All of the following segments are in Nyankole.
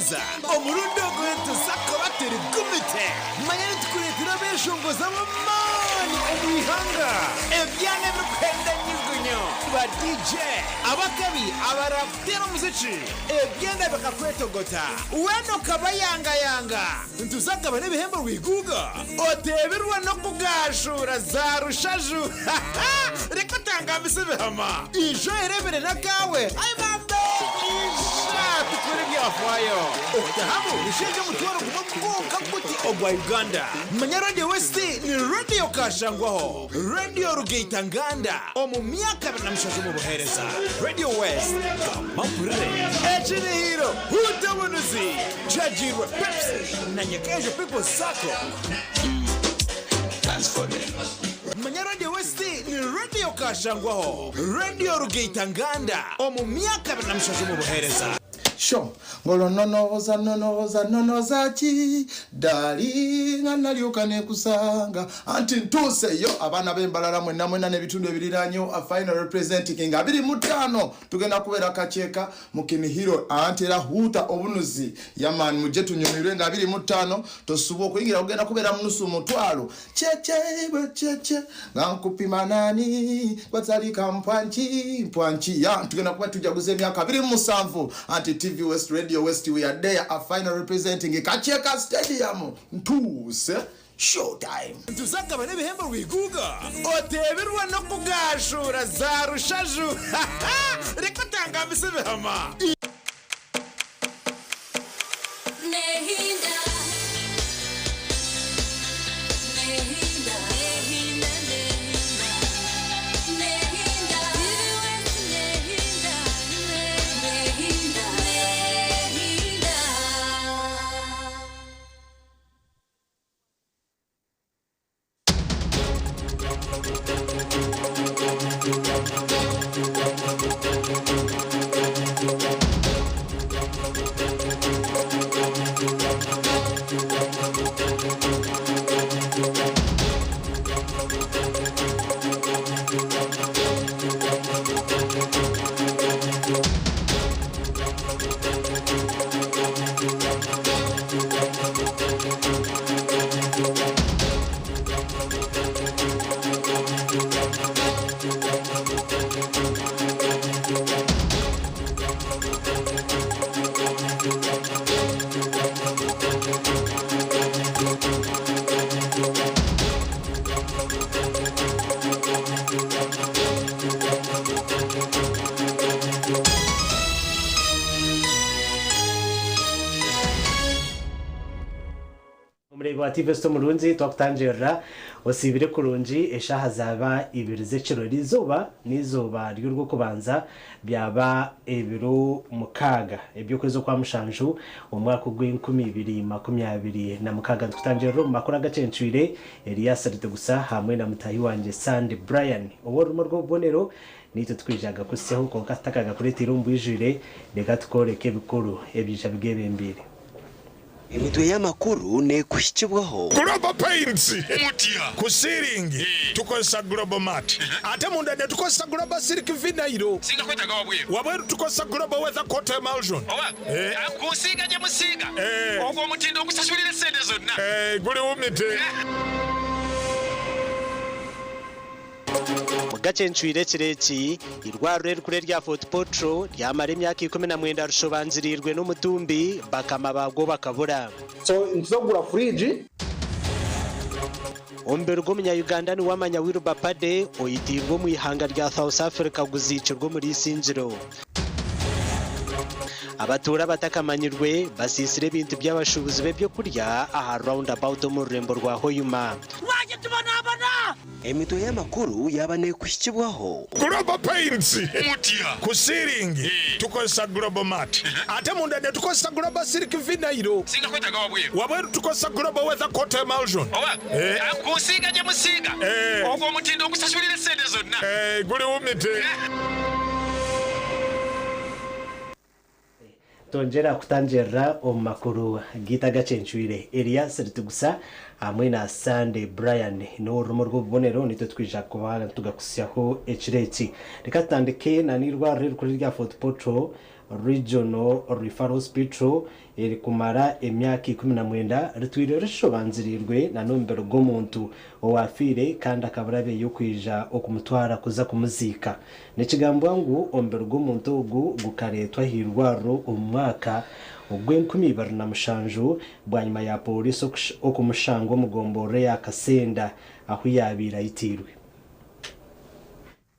obuheereza. Omurundi ogu nituza kuba turi gumite. Manya nitukureetera abeeshongozi ab'amaani omu ihanga, ebyana ebirikuhenda nyugunyu, ba DJ ab'akabi abaraakuteera omuziki, ebyanda bikakwetogota, weena okabayangayanga. Nituza kugaba n'ebihembo rwiguuga, oteebirwe n'okugaashuura za rushaju. Reka otangambise ebihama, ija oyereebere n'akaawe. Ai bambe! Ija tukore ebyafaayo. Okutahamu ni shilingi omutwaro gumwe gwonka guti ogwa Uganda. Manya Radio West ni Radio Kashangwaho, Radio Rugaita Nganda omu myaka 27 omu buheereza. Radio West, gamba mpurire. Eki ni Hiro Huuta Obunuzi, Kyagiirwe Pepsi na Nyakaijo People's Sacco. Manya Radio West ni Radio Kashangwaho, Radio Rugaita Nganda omu myaka 27 omu buheereza. Sho, Ng'olwo nnonooza nnonooza nnonooza ki Ddaali nga nalyoka nekusanga Anti ntuuse yo abaana b'e Mbarara mwenna mwenna n'ebitundu ebiriraanyewo A final representing nga 25 tugenda kubeera Kakyeka mu Kinihiro anti era Huuta obunuzi Yeah man mujje tunyumirwe nga 25 tosubwa okuyingira kugenda kubeera mu nusu mutwalo Kyekye bwe kyekye nga nkupima nani gwatalika mpwanki mpwanki ya tugenda kuba tujaguza emyaka 27 anti TV West Radio West we are there a final representing Kakyeka Stadium ntuuse showtime. Nituza kugaba n'ebihembo rwiguuga oteebirwe n'okugaashuura za rushaju reka otangambise ebihama. Omureebi wa TV Esita omurungi twakutangirira osiibire kurungi eshaaha zaaba ibiri z'ekiro eriizooba n'eizooba ry'orwokubanza byaba ebiro mukaaga eby'okwezi okwa mushanju omwaka ogw'enkumi ibiri makumi abiri na mukaaga nitukutangirira omu makuru agacencwire Elias Rutigusa hamwe na mutaahi wangye Sandy Brian ow'orurimi orw'obubonero naitwe tukwijaga kuhitsyaho kwonka tutakagakureteire omu bwijwire reka tukworeke ebikuru ebiija bigebembeire. Emitwe y'amakuru neekuhikibwaho. Global Paints, Ku siiringi tukozesa Global Mat ate munda netukozesa Global Silk Vinyl. Wabweru tukozesa Global Weather Coat Emulsion. Guli wumite. Mugakye ncwire ekiro eki, eirwariro erikuru erya Fort Portal ryamara emyaka 19 rishobangirirwe n'omutumbi bakama baagwo bakabura. So nituza kugura fridge. Omubiri gw'omunya-Uganda Niwamanya Wilber Pade oitiirwe omu ihanga rya South Africa guziikirwe omuri Isingiro. Abatuura abatakamanyirwe basiisire ebintu by'abashuubuzi b'ebyokurya aha Round About omu rurembo rwa Hoima. Lwaki tubonabona? Emitwe y'amakuru yaaba neekuhikibwaho. Global Paints, Ku siiringi tukozesa Global Mat ate munda netukozesa Global Silk Vinyl. Wabweru tukozesa Global Weather Coat Emulsion. Guli wumite. Twongyera kutangirira omu makuru gaitu agacencwire, Elias Rutigusa hamwe na Sunday Brian n'orurimi orw'obubonero nitwe twija kuba nitugakutsyaho ekiro eki. Reka tutandike na n'eirwariro erikuru erya Fort Portal. Regional Referral Hospital erikumara emyaka 19 ritwire rishobanziriirwe na n'omubiri gw'omuntu owafiire kandi akabura ab'eyokwija okumutwara kuza kumuziika. Nikigambwa ngu omubiri gw'omuntu ogu gukareetwa ah'eirwariro omu mwaka ogw'enkumi ibiri na mushanju bwanyima ya Pooriisi okumushanga omu gomborora eya Kasenda ahu yaabaire aitiirwe.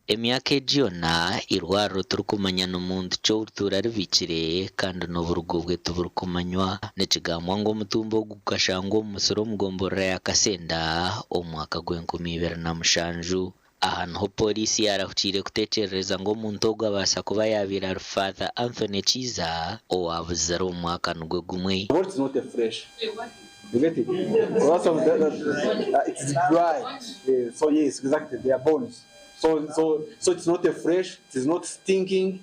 Emyaka egi yoona, eirwariro tirikumanya ni muntu ki orituura ribiikire kandi n'oburugo bwe tiburikumanywa. Nikigambwa ngu omutumbi ogu gukashangwa omu musiri omu gomborora ya Kasenda omu mwaka gw'enkumi ibiri na mushanju. Aha niho pooriisi yaarahukiire kuteekyerereza ngu omuntu ogu abaasa kuba yaabaire ari Father Anthony Kiiza owaabuzire omu mwaka nigwo gumwe. You get it? So that's what, that, that, it's dry. Yeah, so yes, exactly. They are bones. So so so it's not a fresh. It is not stinking.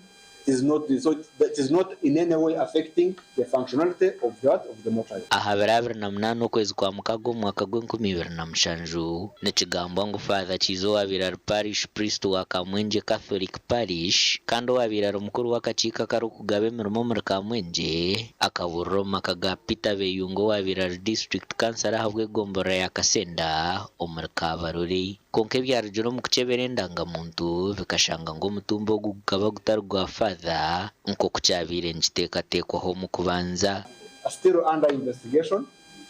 It is not so it, it is not in any way affecting the functionality of that of the mortuary. Aha biro 28 okwezi kwa Mukaga omu mwaka gw'enkumi ibiri na mushanju, nikigambwa ngu Father Kiiza owaabaire ari Parish Priest wa Kamwengye Catholic Parish kandi owaabaire ari mukuru w'akakiiko akarikugaba emirimo omuri Kamwengye, Akaburira omu maka ga Peter Beyunga owaabaire ari disiturikiti kansara ahabw'egomborora ya Kasenda omuri Kabarole. Kwonka ebyarugire omu kukyebera endangamuntu bikashanga ngu omutumbi ogu gukaba gutari gwa Father nk'oku kyabaire nikiteekateekwaho omu kubanza. Still under investigation,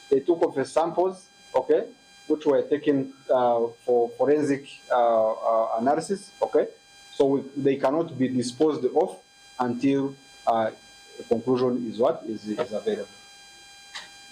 they took of samples, ok, which were taken for forensic analysis, ok, so we, they cannot be disposed of until a conclusion is what is, is available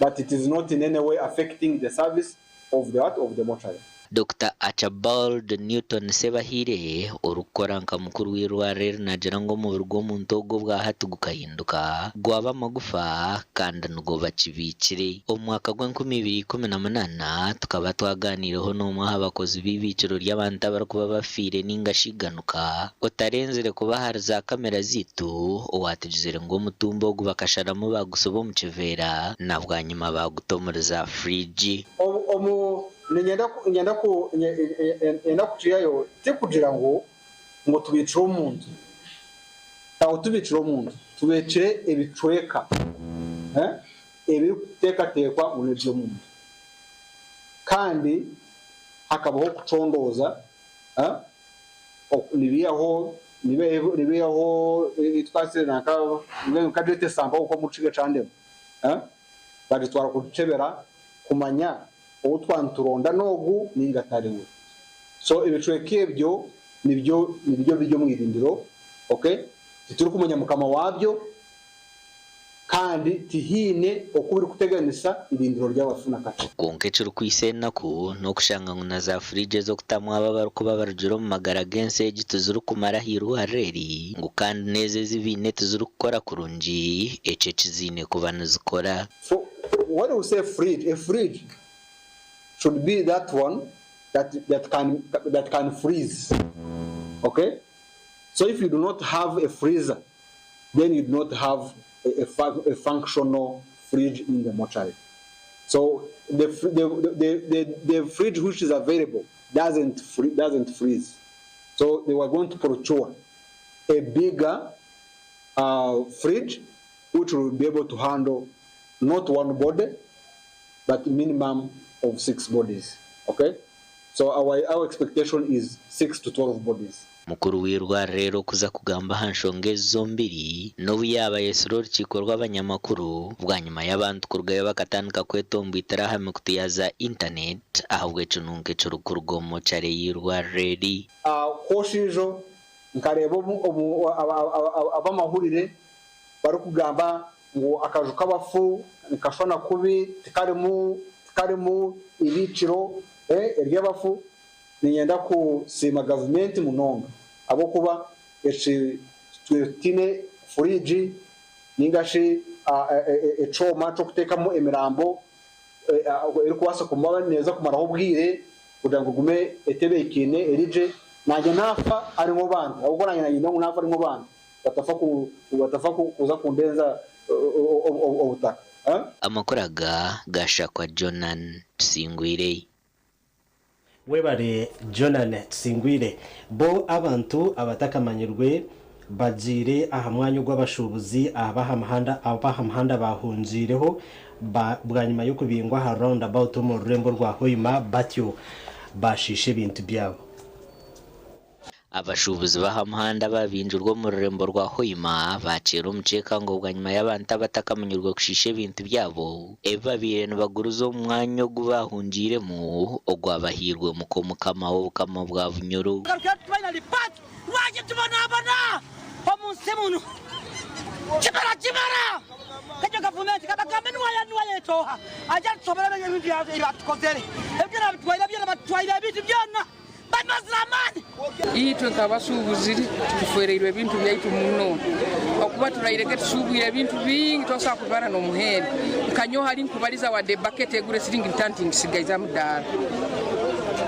but it is not in any way affecting the service of the what of the mortuary. Dokita Archibald Newton Sebahiire, orikukora nka mukuru w'eirwariro eri naagira ngu omubiri gw'omuntu ogu obwahati gukahinduka gwaba amagufa kandi nigo bakibiikire. Omu mwaka gw'enkumi ibiri ikumi na munaana, tukaba twagaaniireho n'omwe aha bakozi b'eibiikiro ry'abantu abarikuba bafiire nainga shi iganuka, otarenzire kuba ahari za kamera zaitu, owaatugizire ngu omutumbi ogu bakasharamu baagutsiba omu kiveera na bwanyima baaguta omuri za furiigi. Omu, omu, niinyenda ku, nyenda ku, nye, nyenda kukihayo, tikugira ngu, ngu tubiikire omuntu. Ntabwo tubiikire omuntu, tubiikire ebicweka, eh, ebirikuteekateekwa ngu n'eby'omuntu. Kandi hakabaho okucondooza, eh, nibiihaho nibiihaho twasire nanka nkagyeta esampo ahabw'okuba omu Rukiga kyandema, bagitwara kugikyebera kumanya ou twaba nituronda n'ogu ninga atari we. So ebicweka ebyo nibyo nibyo biri omu irindiro, okay, titurikumanya mukama wabyo. Kandi tihaine oku birikuteganisa irindiro ry'abafu na kakye. Kwonka ekirikwitsa enaku n'okushanga ngu na za furiigi ez'okutamu abo abarikuba barugire omu magara g'ensi egi tizirikumara aha irwariro eri, ngu kandi n'ezo ezi baine tizirikukora kurungi ekyo eki ziine kuba nizikora. So when we say fridge, a fridge should be that one that that can that can freeze okay so if you do not have a freezer then you do not have a, a, a functional fridge in the mortuary. So the, the, the, the, the fridge which is available doesn't, free, doesn't freeze. So they were going to procure a bigger fridge which will be able to handle not one body, but minimum of six bodies. Okay? So our, our expectation is 6 to 12 bodies. Mukuru w'eirwariro eri okuza kugamba aha nshonga ezi zombiri n'obu yaaba ayetsire orukiiko rw'abanyamakuru bwanyima y'abantu kurugayo bakatandika kwetomboitera aha mikutu ya za intaneti ahabw'ekinunko ekirikuruga omu mochare y'eirwariro eri. Kwoshijo nkareeba obu ab'amahurire barikugamba ngu akaju k'abafu nikashwana kubi, tikarimu tikarimu ibiikiro ery'abafu. Niinyenda kusiima gavumenti munonga ahabw'okuba eki tutwire tutaine furiigi nainga shi ekyoma ky'okuteekamu emirambo erikubaasa kuba neeza kumaraho obwire kugira ngu egume etebeekaine eri gye. Naanye naafa harimu bantu ahabw'okuba naanye niinyenda ngu naafa harimu bantu batafa batafa kuza kundenza obutaka. Amakuru aga gashakwa Jonan Tusingwire. Webare Jonan Tusingwire. Bo abantu abatakamanyirwe bagiire aha mwanya ogu abashuubuzi ab'aha muhanda ab'aha muhanda baahungiireho bwanyima y'okubingwa aha Round About omu rurembo rwa Hoima batyo baashiisha ebintu byabo. Abashuubuzi b'aha muhanda abaabingirwe omu rurembo rwa Hoima baakyera omukyekango bwanyima y'abantu abatakamanyirwe kushiisha ebintu byabo ebi babaire nibaguruza omu mwanya ogu baahungiiremu ogwabahairwe muka-omukama w'obukama bwa Bunyoro. Lwaki tubonabona omu nsi munu? Kimara kimara! Ekyo gavumenti kabagambe niwaya niwaya etoha aja tusobora ebintu ebatukozere ebyo nabitwaire byona batutwaire ebintu byona bamazire amaani. Itwe nk'abasuubuzi tufwereirwe ebintu byaitu muno okuba turairege tusuubwire ebintu bingi tosobola kubibara n'omuhendo. Nka nyowe hali nkubaliza wadde ebaketi egura esiringi ntaano tingisigaiza mudaara.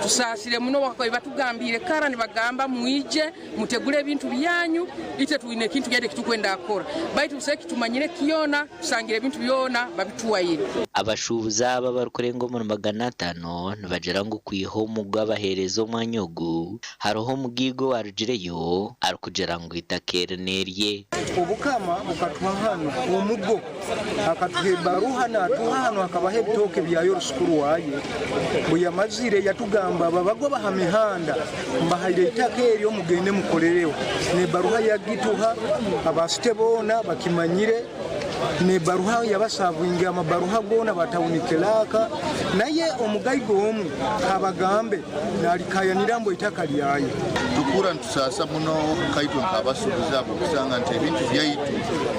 Tusaasire muno batugambiire kara nibagamba mwije mutegure ebintu byanyu itwe twine ekintu kyaitu ekitukwenda kukora baitu busaho ekitumanyire kyona tusangire ebintu byona babitwaire. Abashuubuzi aba abarikurenga omuri 500 nibagira ngu kwiha omu gwabaheereza omwanya ogu hariho omugaiga owarugireyo arikugira ngu eitaka eri n'erye. Obukama bukatuha hanu omugo akatuha ebaruha natuha hanu akabaha ebitooke byayo orusuku rwaye buyamazire yatugamba babagwa baha mihanda mbahaire eitaka eryo mugende mukorereho nebaruha yagituha abasite boona bakimanyire nebaruha yabasavinga amabaruha goona batawuni kelaka naye omugaiga omu kabagambe nalikayanira mbu eitaka lyaye. Tukura nitusaasa muno kaitwe nk'abasuubuzi abo okusanga nti ebintu byaitu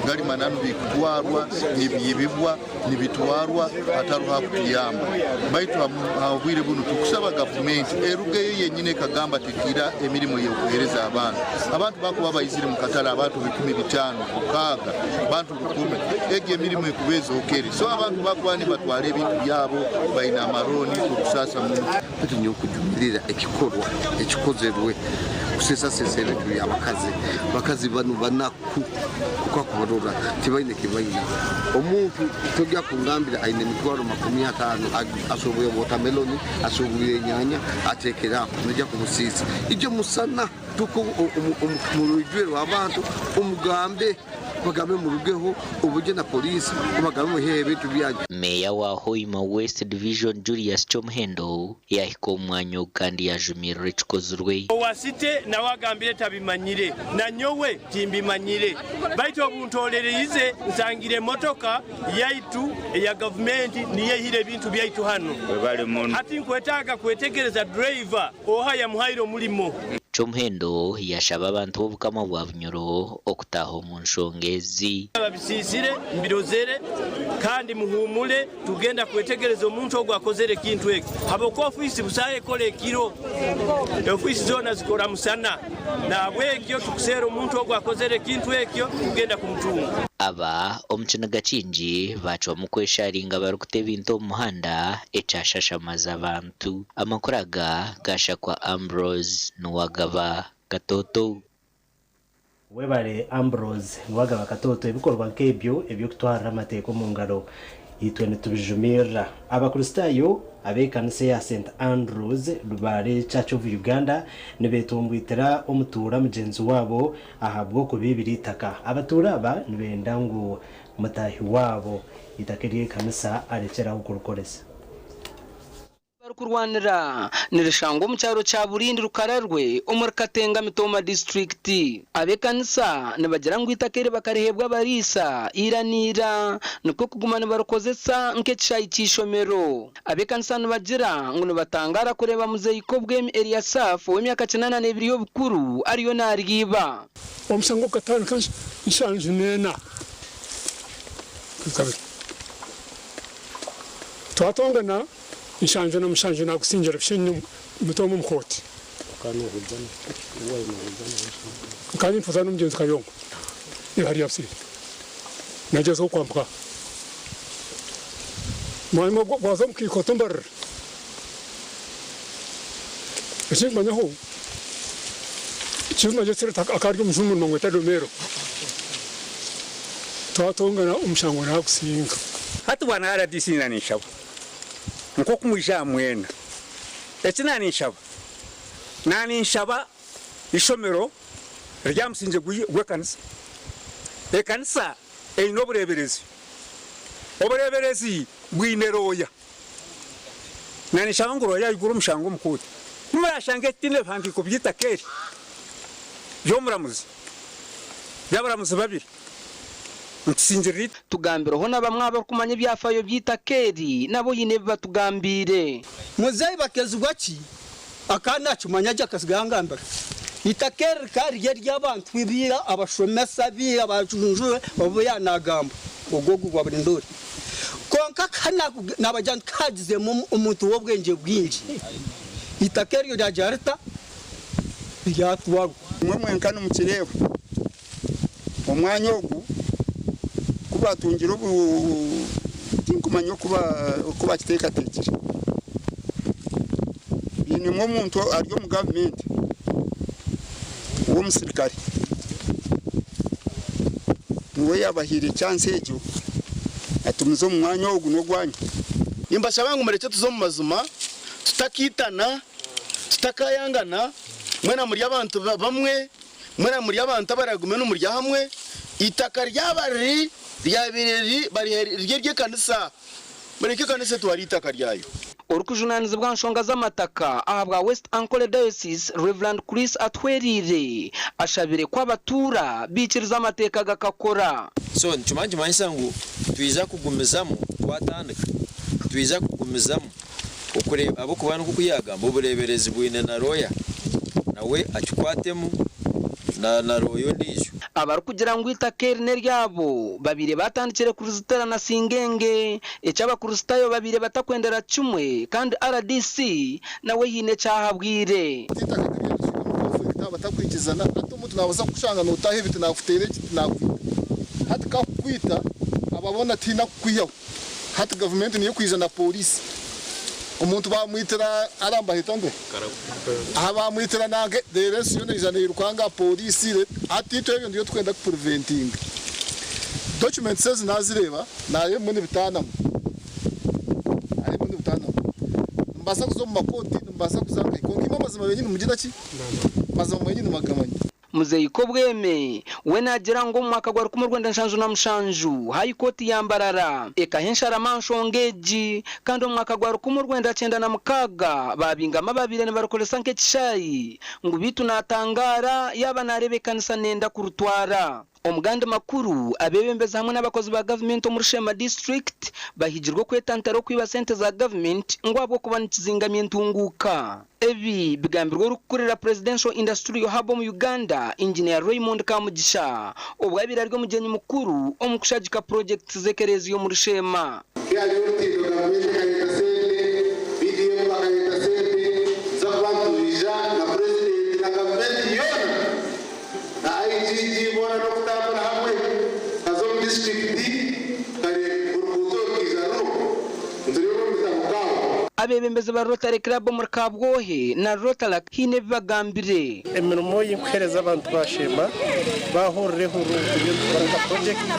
gali mananu bikutwarwa nibyibibwa nibitwarwa hatariho akutuyamba baitu ha bwire buno tukusaba gavumenti erugeyo yenyine ekagamba tikira emirimu y'okuheereza abantu. Abantu bakuba bayizire mu katale abantu 5,000 6 bantu 10 egyo emirimu ekubeeza okere so abantu bakuba nibatwara ebintu byabo baina amaroni tukusaasa muno. Baitu nyokujumirira ekikorwa ekikozerwe kusesasesa ebintu by'abakazi. Bakazi bano banaku kukakubarora tibaine kibaina. Omuntu tojja kungambira aine emitwaro 50 asoboye watermelon asoboye enyanya atekera nojja kumusiisa ijjo musana tuko mu rujwero abantu omugambe bagambe murugeho ubuje na polisi bagambe muhehe ebintu byanyu. Meya wa Hoima West Division Julius Kyomuhendo yahika omwanya kandi yajumirira ekikozirwe. Owasite nawe agambire tabimanyire na nyowe timbimanyire baitu obuntolereize nsangire emotoka yaitu eya gavumenti niyehire ebintu byaitu hano hati nkwetaaga kwetegereza driver oha yamuhaire omulimo. Kyomuhendo yashaba abantu b'obukama bwa Bunyoro okutaha omu nshonga ezi. Babisisire mbirozere kandi muhumule tugenda kwetegereza omuntu ogwo akozere ekintu eki habwokuba ofiisi busaye ekola ekiro ofiisi zoona zikora musana nahabwekyo tukuseera omuntu ogwo akozere ekintu ekyo tugenda kumutunga. Aba omukiniga kingi bacwamu kwesharinga barikuta ebintu omu muhanda ekyashashamaza abantu. Amakuru aga gashakwa Ambrose Nuwagaba Katoto. Webale Ambrose Nuwagaba Katoto ebikorwa nk'ebyo eby'okutwarira amateeka omu ngaro itwe nitubijumirira. Abakristaayo ab'ekanisa ya St Andrews Rubare Church of Uganda nibetumbwitira omutuura mugyenzi waabo ahabw'okubibira itaka. Abatuura aba nibenda ngu mutahi waabo itaka ery'ekanisa arekyeraho kurukoresa. Barikurwanira nirishangwa omu kyaro kya Burindi Rukararwe omuri Katenga Mitooma district. Ab'ekanisa nibagira ngu itaka eri bakarihebwa abariisa ira n'ira nikwo kuguma nibarukozesa nk'ekishaayi ky'eishomero. Ab'ekanisa nibagira ngu nibatangara kureeba muzeeyi Kobwemi Eliasaf ow'emyaka 82 y'obukuru ariyo naaryiba. Omusango gukatandika 74 twatongana 77 nakusingira bishenyi mutomo mukoti kandi mfuza n'umugenzi Kayongo ihari yafsi nagezeho kwambuka mwanyuma gwaza mukikoto mbarira ekinkumanyaho ekinkumanya akarya omujungu nimamweta Romero twatongana omushango nagusinga. Hati bwana RDC naninshaba nk'oku mwija mwena eki naninshaba ishomero Riri aha musingye gw'ekanisa. Ekanisa eine obureeberezi. Obureeberezi bwine looya. Na ninshaba ngu looya aigure omushango omu kooti. Ku murashange titaine bihandiiko by'eitaka eri by'omuramuzi, by'abaramuzi babiri, nitusingirira eitaka. Tugambireho na bamwe abarikumanya ebyafaayo by'eitaka eri nabo haine ebi batugambiire. Muzeeyi Bakezibwa ki akaba nakimanya gye akasiga yangambira eitaka eri rikaba riri ery'abantu baira abashomesa baira abajunjure obu yanagamba ogwo ogwo gwa Burindoori kwonka ka nabagira nti kahagizemu omuntu w'obwengye bwingi eitaka eryo ryagira rita ryatwarwa. Imwe mwenka nimukireeba, omwanya ogu ku baatungire obu tinkumanya oku baakiteekateekire. Bainemu omuntu ari omu gavumenti w'omusirikare niwe yaabahaire chansi egyo ati muze omu mwanya ogu n'ogwanyu. Nimbashaba ngu murekye tuze omu mazima tutakaitana, tutakayangana, mwena muri abantu bamwe. Mwena muri abantu abaragume nimurya hamwe, eitaka ryaba riri ryabaire riri riri ery'ekanisa, mureke ekanisa etware eitaka ryayo. Orikujunaanizibwa aha nshonga z'amataka ahabwa West Ankole Diocese, Rev. Chris Atuhwereire ashabire ku abatuura baikiriza amateeka gakakora. So nikimara nikimanyisa ngu twija kugumizamu twatandika twija kugumizamu okureeba ahabw'okuba nk'oku yaagamba obureeberezi bwine na looya nawe akikwatemu na na looya ondiijo. Abarikugira ngu eitaka eri n'eryabo babaire batandikire kurizitira na singenge, eki Abakristaayo babaire batakwendera kimwe kandi rdc nawe haine eki ahabwire. Eitaka tiriine omu conflict abatakwikirizana hati omuntu nabaasa kukushanga notaha ebiti nakuteera ekiti nakwita hati kakukwita aba boona tihaine akukwihaho. Hati gavumenti niyo ekwija na polisi omuntu bamwitira hariya nibaheta ngu aha bamwitira nanka reero ensi yoona eija neyirukanga aha polisi hati itwe ebyo nibyo tukwenda ku puriventinga. Documents ezi nazireeba nareeba ebimwe nibitaanamu nareeba ebimwe nibitaanamu. Nimubaasa kuza omu makooti nimubaasa kuza nkahi kwonka imwe amazima benyini nimugira ki? Amazima mwenyini mugamanya. Muzeeyi Kobweme we naagira ngu omu mwaka gwa 1977, High Court ya Mbarara ekaha ensharamu aha nshonga egi kandi omu mwaka gwa 1996 baabingamu abaabaire nibarikoresa nk'ekishaayi ngu beitu naatangaara yaaba naareeba ekanisa neenda kurutwara. Omu gandi makuru, abeebembezi hamwe n'abakozi ba gavumenti omuri Sheema District bahigirwe okwetantara okwiba sente za gavumenti ngu ahabw'okuba nikizingamya entunguuka. Ebi bigambirwe orikukurira Presidential Industrial Hub omu Uganda, Engineer Raymond Kamugisha obwo abaire ari omugyenyi mukuru omu kushagika purogyekiti z'ekereziya omuri Sheema. Tihariho orutindo gavumenti ekareeta sente, BDM bakareeta sente, nituza kuba nitwija na purezidenti na gavumenti yoona na IGG boona n'okutambura hamwe tukaza omu disiturikiti kare oruguuto rukaija ruriho nitureeba omu bitabo kaaho. Abeebembezi ba Rotary Club omuri Kabwohe na Rotaract haine ebi bagambire. Emirimo ei nkuheereza abantu ba Sheema baahurira ehuru turiyo nitukora nka purojekiti,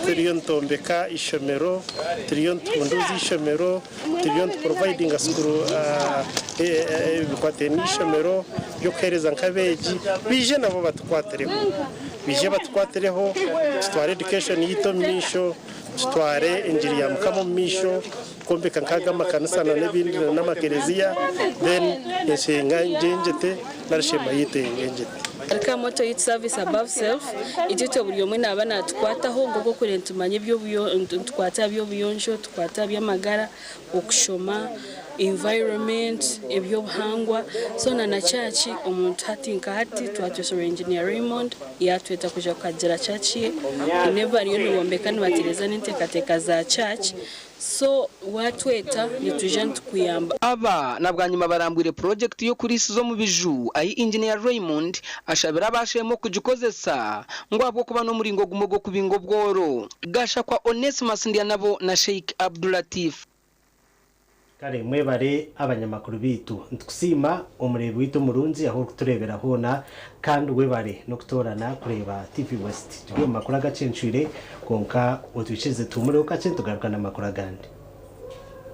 turiyo nitwombeka eishomero, turiyo nituhunduuza eishomero, turiyo nituprovidinga sukuru ebikwataine n'eishomero by'okuheereza nk'abeegi, baije nabo batukwatireho. Baije batukwatireho tutware education yaitu omu maisho, tutware engiri ya Mukama omu maisho. Kwombeka nk'aga amakanisa na n'ebindi na n'amakereziya then enshenga ngyengyete nari sheema yaitu engyete. Arika motto yaitu service above self, itwe buri omwe naaba natukwataho nk'oku okure nitumanya nitukwata aha by'obuyonjo, tukwata aha by'amagara, okushoma, environment, eby'obuhangwa so na na church omuntu hati nka hati twatwesoroire engineer Raymond yatweta kwija kukagira church ye, haine ebi bariyo nibombeka nibatereeza n'enteekateeka za church. So watweta nitwija nitukuyamba. Aba na bwanyima barambwire purogyekiti y'okuriisiza omu biju ahi Engineer Raymond ashabire abaasheema okugikozesa ngu ahabw'okuba n'omuringo gumwe gw'okubinga obworo. Gashakwa Onesmus Ndyanabo na Sheikh Abdulatif. Kare mwebare abanyamakuru baitu. Nitukusiima omureebi waitu omurungi ahu orikutureebera hoona kandi webare n'okutoorana kureeba TV West. Turi omu makuru agacencwire kwonka otwikirize tuhumureho kakye nitugaruka n'amakuru agandi.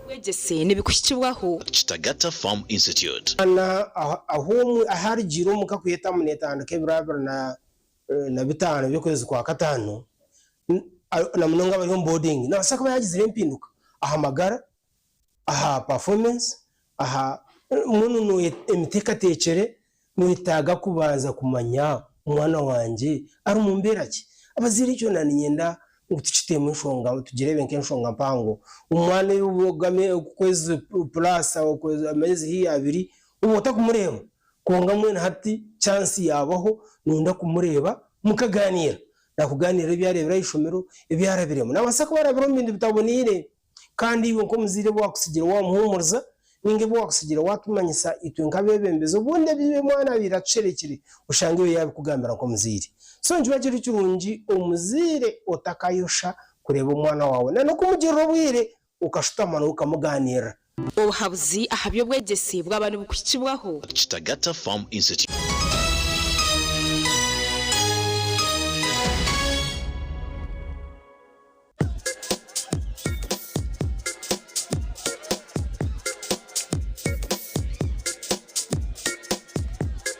Obwegyese nibikuhikibwaho. Kitagata Farm Institute. Ahu ahu arugiire omuka kuyetamu netandika ebiro na bitaano by'okwezi kwa kataano, na munonga abari omu boarding, nabaasa kuba yagizire empinduka aha magara, aha performance, aha mbwenu emiteekateekyere, noyetaaga kubanza kumanya omwana wangye ari mu mbeera ki? Abazaire ekyo niinyenda ngu tukiteemu enshonga, tugireebe nk'enshonga mpango. Omwana obu okwezi plus, ameezi haihi abiri, oba otarikumureeba kwonka mbwenu hati chance yaabaho noyenda kumureeba mukaganiira. Naakugaaniirira ebi areebire aha ishomero, ebi arabiremu. Naabaasa kuba arabire omu bintu bitaboneire kandi iwe nk'omuzaire ebi waakutsigira waamuhuumuriza nainga ebi waakutsigira waatumanyisa itwe nk'abeebembezi obundi ebi omwana abaire atusherekire oshange iwe yaabikugambira nk'omuzaire. So nikiba kiri kirungi omuzaire otakayosha kureeba omwana waawe na n'okumugirira obwire okashutama nawe okamugaaniirira. Obuhabuzi aha by'obwegyese bwaba nibukuhikibwaho. Kitagata Farm Institute.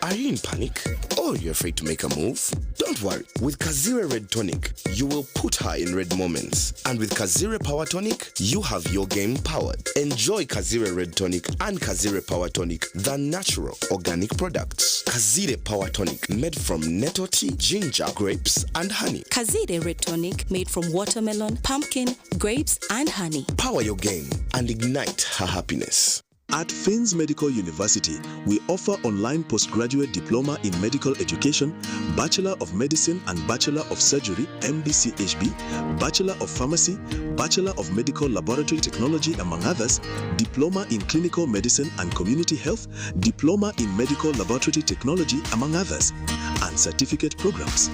Are you in panic or you're afraid to make a move? Don't worry. With Kazire Red Tonic, you will put her in red moments. And with Kazire Power Tonic, you have your game powered. Enjoy Kazire Red Tonic and Kazire Power Tonic, the natural organic products. Kazire Power Tonic, made from nettle tea, ginger, grapes, and honey. Kazire Red Tonic made from watermelon, pumpkin, grapes, and honey. Power your game and ignite her happiness. At Finns Medical University, we offer online postgraduate diploma in medical education, Bachelor of Medicine and Bachelor of Surgery, MBCHB, Bachelor of Pharmacy, Bachelor of Medical Laboratory Technology, among others, Diploma in Clinical Medicine and Community Health, Diploma in Medical Laboratory Technology, among others, and certificate programs.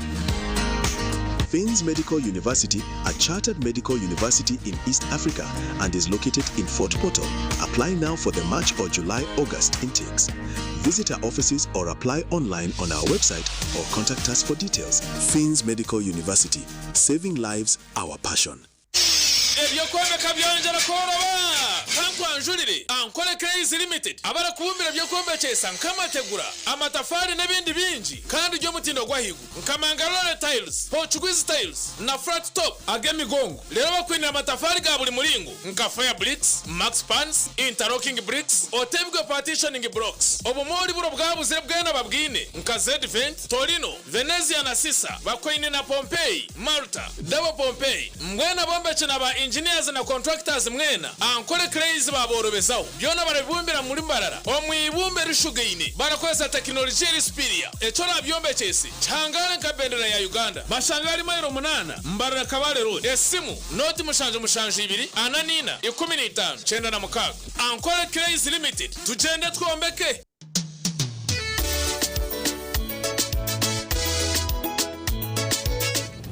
Finns Medical University, a chartered medical university in East Africa and is located in Fort Portal. Apply now for the March or July August intakes. Visit our offices or apply online on our website or contact us for details. Finns Medical University, saving lives, our passion. Eby'okwombeka byongyera kworoba! Kankwanjurire Ankole Clays Limited abarikubumbira eby'okwombekyesa nk'amategura, amatafaari n'ebindi bingi kandi by'omutindo gw'ahaiguru nka Mangalore Tiles, Portuguese Tiles na Flat Top ag'emigongo. Reero bakwinire amatafaari ga buri muringo nka Fire Bricks, Max Pans, Interlocking Bricks, Otebwe Partitioning Blocks. Obumoori buri obwabuzire bwena babwine nka Zedvent, Torino, Venezia na Sisa, bakwaine na Pompeii, Malta, Double Pompeii. Mbwenu abombeki na ba engineers na contractors mwena, Ankole Clays baaborobezaho. Byona barabibumbira muri Mbarara omu ibumba erishugaine barakozesa tekinologiya eri superior. Eki orabyombekyese kihangare nka bendera ya Uganda. Bashanga ahari mailo munaana, Mbarara Kabale Road. Esimu, nooti 772 44 15 96. Ankole Clays Limited, tugyende twombeke!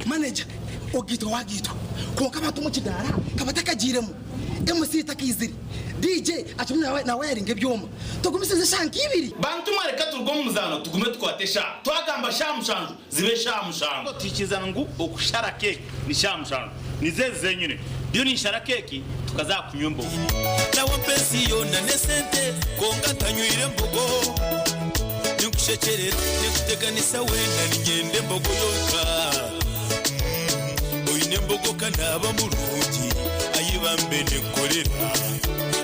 Manager, Ogaitwa wagaitwa kwonka abantu omu kidaara ka batakagiiremu, MC takaizire, DJ akirimu nawayaringa ebyoma. Tugumisirize eshaaha nk'ibiri. Bantu mwe reka turuge omu muzaano tugume tukwate eshaaha. Twagamba shaaha mushanju zibe eshaaha mushanju. Tuhikirizana ngu okushara keeki ni shaaha mushanju. Nizo ezi zenyine. Ndiyo ninshara keeki tukaza aha kunywa embogo. Nawe mpa ensi yoona n'esente kwonka ntanywire mbogo. Ninkushekyerera, ninkuteganisa weena niinyenda embogo yonka. Oine embogo ka naaba murungi, ai bambe ninkukorera.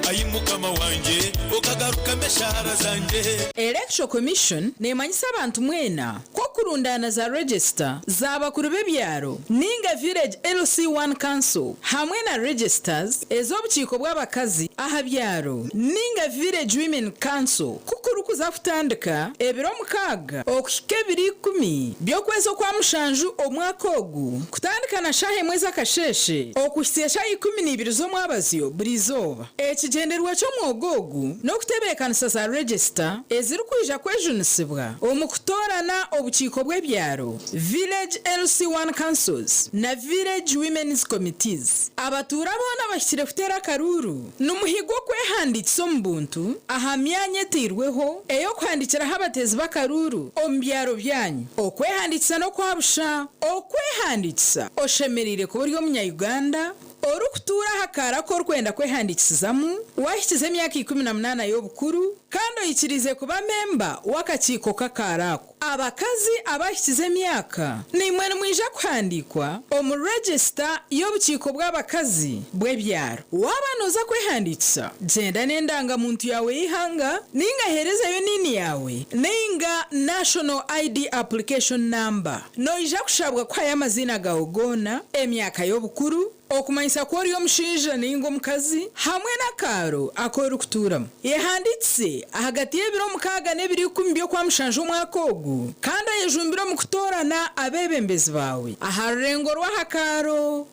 Ai Mukama wangye, okagarukamu eshaara zangye. Electoral Commission nemanyisa abantu mwena ku okurundaana za register za bakuru b'ebyaro ninga Village LC1 Council hamwe na registers ez'obukiiko bw'abakazi aha byaro ninga Village Women Council ku kurikuza kutandika ebiro mukaaga okuhika ebiro ikumi by'okwezi okwa mushanju omwaka ogu kutandika na shaaha emwe z'akasheeshe okuhitsya eshaaha 12 z'omwabazyo buri izooba. Ekigyendererwa ky'omwoga ogu n'okutebeekanisa za regisita ezirikwija kwejunisibwa omu kutoorana obukiiko bw'ebyaro, Village LC1 Councils na Village Women's Committees. Abatuura boona abahikire kuteera akaruuru nimuhigwa okwehandiikisa omu buntu aha myanya eteirweho ey'okuhandiikiraho abateezi b'akaruuru omu byaro byanyu. Okwehandiikisa n'okwa busha. Okwehandiikisa oshemereire kuba ori Omunya-Uganda. Orikutuura aha kaaro aku orikwenda kwehandiikisizamu, waahikiza emyaka 18 y'obukuru, kandi oikiriize kuba memba w'akakiiko k'akaaro ako. Abakazi abahikize emyaka, naimwe nimwija kuhandiikwa omu regisita y'obukiiko bw'abakazi bw'ebyaro. Waaba nooza kwehandiikisa, gyenda n'endangamuntu yaawe y'eihanga nainga heerezayo NIN yaawe nainga National ID Application Number. Noija kushabwa kuhayo amaziina gaawe goona, emyaka y'obukuru, okumanyisa ku ori omushaija nainga omukazi, hamwe n'akaaro aku orikutuuramu. Yehandiikise ahagati y'ebiro 6 n'ebiro 10 by'Okwamushanju omwaka ogu, kandi oyejumbire omu kutoorana abeebembezi baawe aha rurengo rw'aha kaaro.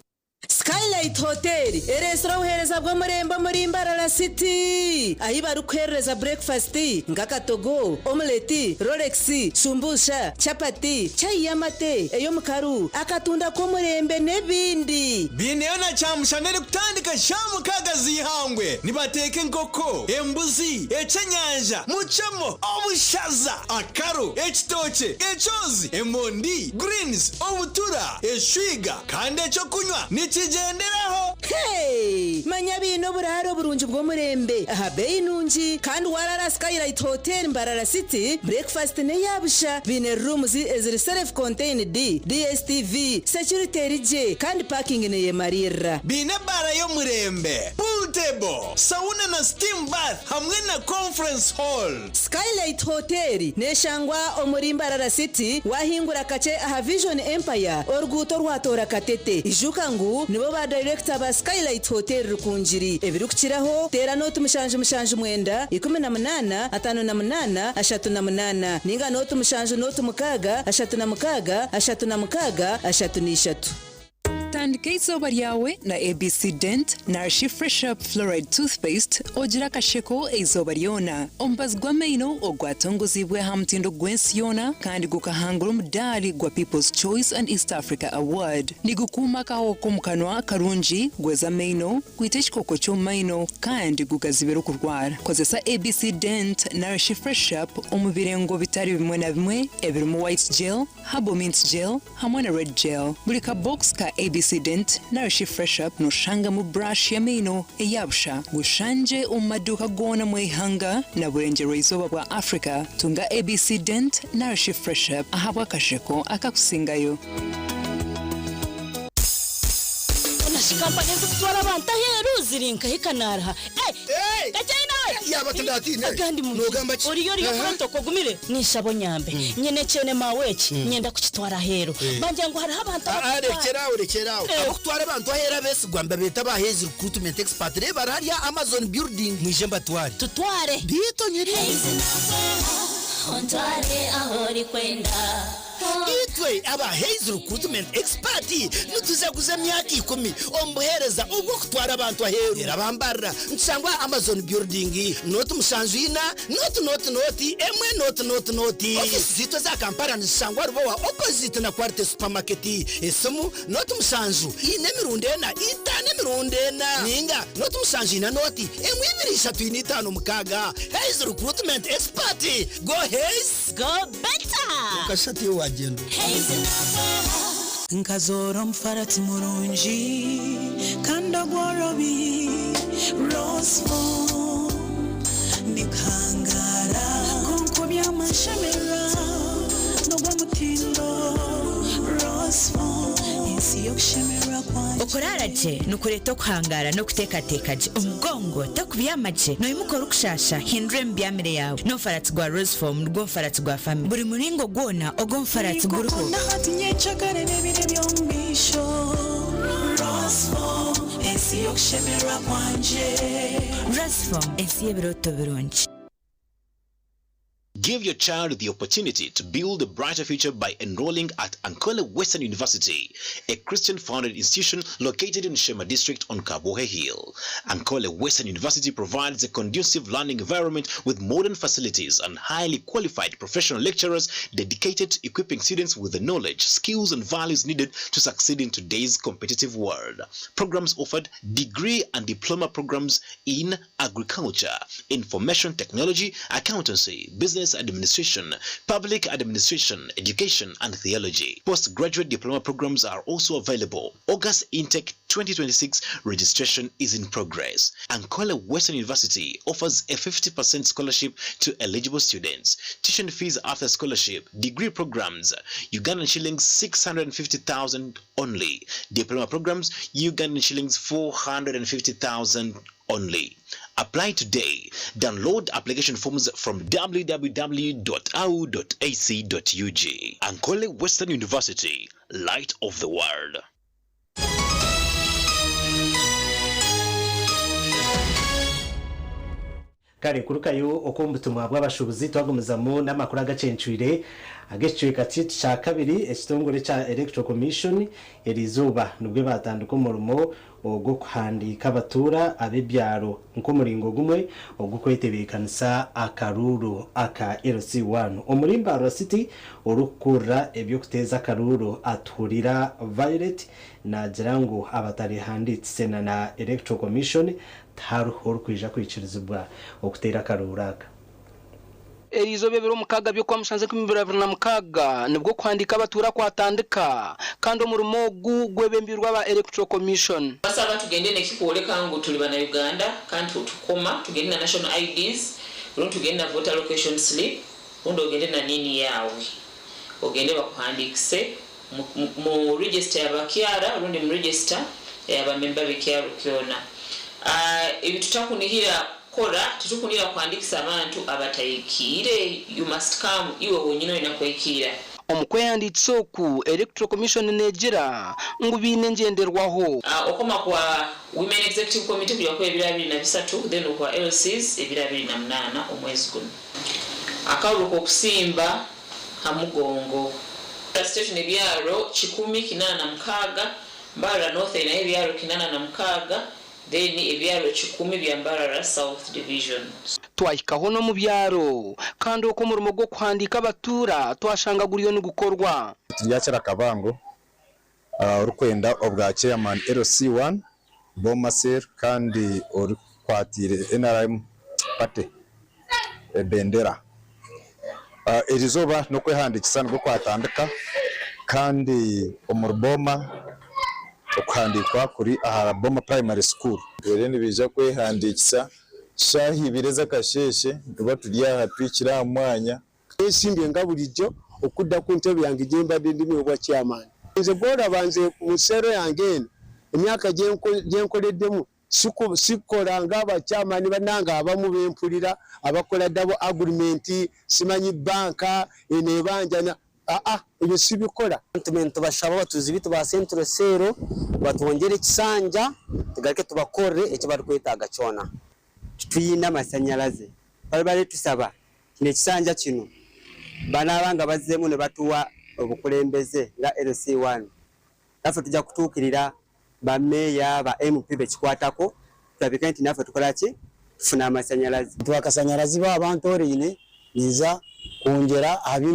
Skylight Hotel ereetsire obuheereza bw'omurembe omuri Mbarara City ahi barikuheerereza burekifasiti nk'akatogo, omuleti, rolex, shumbusha, chapati, chai y'amate, ey'omukaru, akatunda k'omurembe n'ebindi. Baineyo na kyamushana erikutandika shaaha 6 z'eihangwe. Nibateeka enkoko, embuzi, ekyenyanja, mucemo, obushaza, akaru, ekitookye, ekyozi, emondi, greens, obutura, eshwiga kandi ekyokunywa nikigyenderaho. Hey! Manya baine oburaaro burungi bw'omurembe aha beeyi nungi kandi waraara aha Skylight Hotel Mbarara City, breakfast n'eya busha. Baine rooms eziri self contained, DSTV, security eri gye kandi parking neyemariirira. Baine ebaara y'omurembe, pool table, sauna na steam bath hamwe na conference hall. Skylight Hotel neshangwa omuri Mbarara City wahingura kakye aha Vision Empire oruguuto orwatoora Katete. Ijuka ngu nibo ba dayirekita ba Skylight Hotel Rukungiri. Ebirikukiraho teera nooti 779 18 58 38 ninga nooti 7 nooti 6 36 36 33. Tandika eizooba ryawe na ABC Dent narishi Fresh Up Fluoride Toothpaste ogire akasheko eizooba ryona. Omubazi gw'amaino ogwatongoziibwe aha mutindo gw'ensi yoona kandi gukahangura omudaari gwa People's Choice and East Africa Award. Nigukuuma akahoho k'omu kanwa karungi, gweza amaino, gwita ekikooko ky'omu maino kandi gugazibira okurwara. Kozesa ABC Dent narishi Fresh Up omu birengo bitari bimwe na bimwe ebirimu White Gel, Herbal Mint Gel hamwe na Red Gel. Buri ka box ka ABC Dent narishi Fresh Up noshangamu brush y'amaino eya busha. Gushangye omu maduuka goona omu ihanga na burengyerwa-izooba bwa Africa. Tunga ABC Dent narishi Fresh Up ahabw'akasheko akakusingayo. Honashi kampani ezikutwara abantu aheeru ziri nkahi kanaaruha? Kakyaine we! Yaaba tindatiine. Agandi mu Noogamba ki? Oriyo oriyo Aha. protocol ogumire ninshaba onyambe. Nyine ekyene maawe eki nyenda kukitwara aheeru. Bangira ngu hariho abantu Ah, ah, abakutwara. rekyera aho rekyera aho. Eh. Abakutwara abantu aheeru abeesigwa nibabeeta aba Hays Recruitment Expert. Reeba bari hariya Amazon building. Mwije mbatware. Tutware. Biito nyiri. Ontware ahu orikwenda. Itwe aba Hays Recruitment Expert nitujaguza emyaka 10 omu buheereza obw'okutwara abantu aheeru. Reero abambarira nitushangwa aha Amazon Building, nooti 7 4 nooti nooti nooti 1 nooti nooti nooti. Ofiisi zaitu eza Kampala nizishangwa Rubowa opposite na Quality Supermarket. Esimu nooti 7 4 emirundi 4 5 emirundi 4 ninga nooti 7 4 nooti 1 2 3 4 5 6. Hays Recruitment Expert! Go Hays! Go better! Okashusha tiwe wagyenda. Nkazoora omufarati murungi kandi ogworobi Roseful ndikuhangara konka obyamashemera n'ogw'omutindo Roseful ensi y'okushemererwa kwangye. Okuraara gye nikureeta okuhangaara n'okuteekateeka gye. Omugongo tokubyama gye, noimuka orikushasha, hindura emibyamire yaawe. N'omufaratsi gwa Rosefoam nigwo mufaratsi gwa famire. Buri muringo gwona ogw'omufaratsi guriho. Nikukunda hati nyekyakare n'ebiro eby'omu maisho Roseful ensi y'okushemererwa kwangye. Rosefoam, ensi y'ebirooto birungi. Give your child the opportunity to build a brighter future by enrolling at Ankole Western University, a Christian-founded institution located in Shema District on Kabohe Hill. Ankole Western University provides a conducive learning environment with modern facilities and highly qualified professional lecturers dedicated to equipping students with the knowledge, skills, and values needed to succeed in today's competitive world. Programs offered: degree and diploma programs in agriculture, information technology, accountancy, business Business Administration, Public Administration, Education and Theology. Postgraduate diploma programs are also available. August intake 2026 registration is in progress. Ankole Western University offers a 50% scholarship to eligible students. Tuition fees after scholarship, degree programs, Ugandan shillings 650,000 only. Diploma programs, Ugandan shillings 450,000 only. Apply today. Download application forms from www.au.ac.ug. Ankole Western University, light of the world. Kare kurukayo okw'omu butumwa bw'abashuubuzi twagumizamu n'amakuru agacencwire ag'ekicweka kyaitu kya kabiri ekitongore ekya Electoral Commission eriizooba nibwo baatandika omurimo ogw'okuhandiika abatuura ab'ebyaro nk'omuringo gumwe ogw'okwetebeekanisa akaruuru aka LC1 omuri Mbarara City orikukurira eby'okuteeza akaruuru Atuhurira Violet naagira ngu abatarehandiikise na na Electoral Commission Tihariho orikwija kwikirizibwa okuteera akaruuru aka. Eriizooba ebiro mukaaga by'Okwamushanju 2026 nibwo okuhandiika abatuura kwatandika kandi omurimo ogu gwebembeirwe aba Electoral Commission. Basaba tugende nekikworeka ngu turi bana Uganda kandi tukoma tugende na national IDs rundi tugende na voter location slip rundi ogende na nin yaawe ogende bakuhandikise mu register ya bakyara rundi mu register eya bamemba bekyaro kyona. Ebitutakunihira kukora, titukunihira kuhandikisa abantu abatahikiire, you must come iwe wenyini oyina kuhikiira. Omu kwehandiikisa oku, Electoral Commission neegira ngu baine engyenderwaho. Okoma kwa Women Executive Committee kuja kuba ebiro 23 then okwa LCs ebiro 28 omwezi gunu. Akaruru k'okusimba ha mugongo. Station ebyaro kikumi kinana na mukaaga, Mbarara North erinayo ebyaro kinana na mukaaga then ebyaro kikumi bya Mbarara South Division. Twahikaho n'omu byaro kandi okwo omurimo gw'okuhandiika abatuura twashanga guriyo nigukorwa. Turyakira Kabango orikwenda obwa Chairman LC1 Boma Cell kandi orikwatiire nrm Party ebendera. Erizooba n'okwehandiikisa nibwo kwatandika kandi omuri Boma okuhandiikwa kuri aha Boma Primary School. Rero nibaija kwehandiikisa shaaha ibiri ez'akasheeshe nituba turi aha tuhikire aha mwanya. Nesimbye nga bulijjo okudda ku ntebe yange gyembadde ndimu ey'obwa chairman. Nze gwolaba nze mu cell yange eno emyaka gyenkoleddemu sikola nga ba chairman banange abamu bempulira abakola double agreement simanyi bank eno ebanja na aa ebyo sibikola. Nitubashaba abatuuzi baitu ba Central Cell batwongyere ekisanja tugaruke tubakorere eki barikwetaaga kyona. Titwine amasanyaraze twabare tusaba Kino ekisanja kino banaaba nga bazzeemu ne batuwa obukulembeze nga LC one, naffe tujja kutuukirira ba Meeya, ba MP be kikwatako tulabike nti naffe tukola ki? Tufuna amasanyalaze. Nti akasanyarazi baaba bantooraine ninza kwongyera aha bi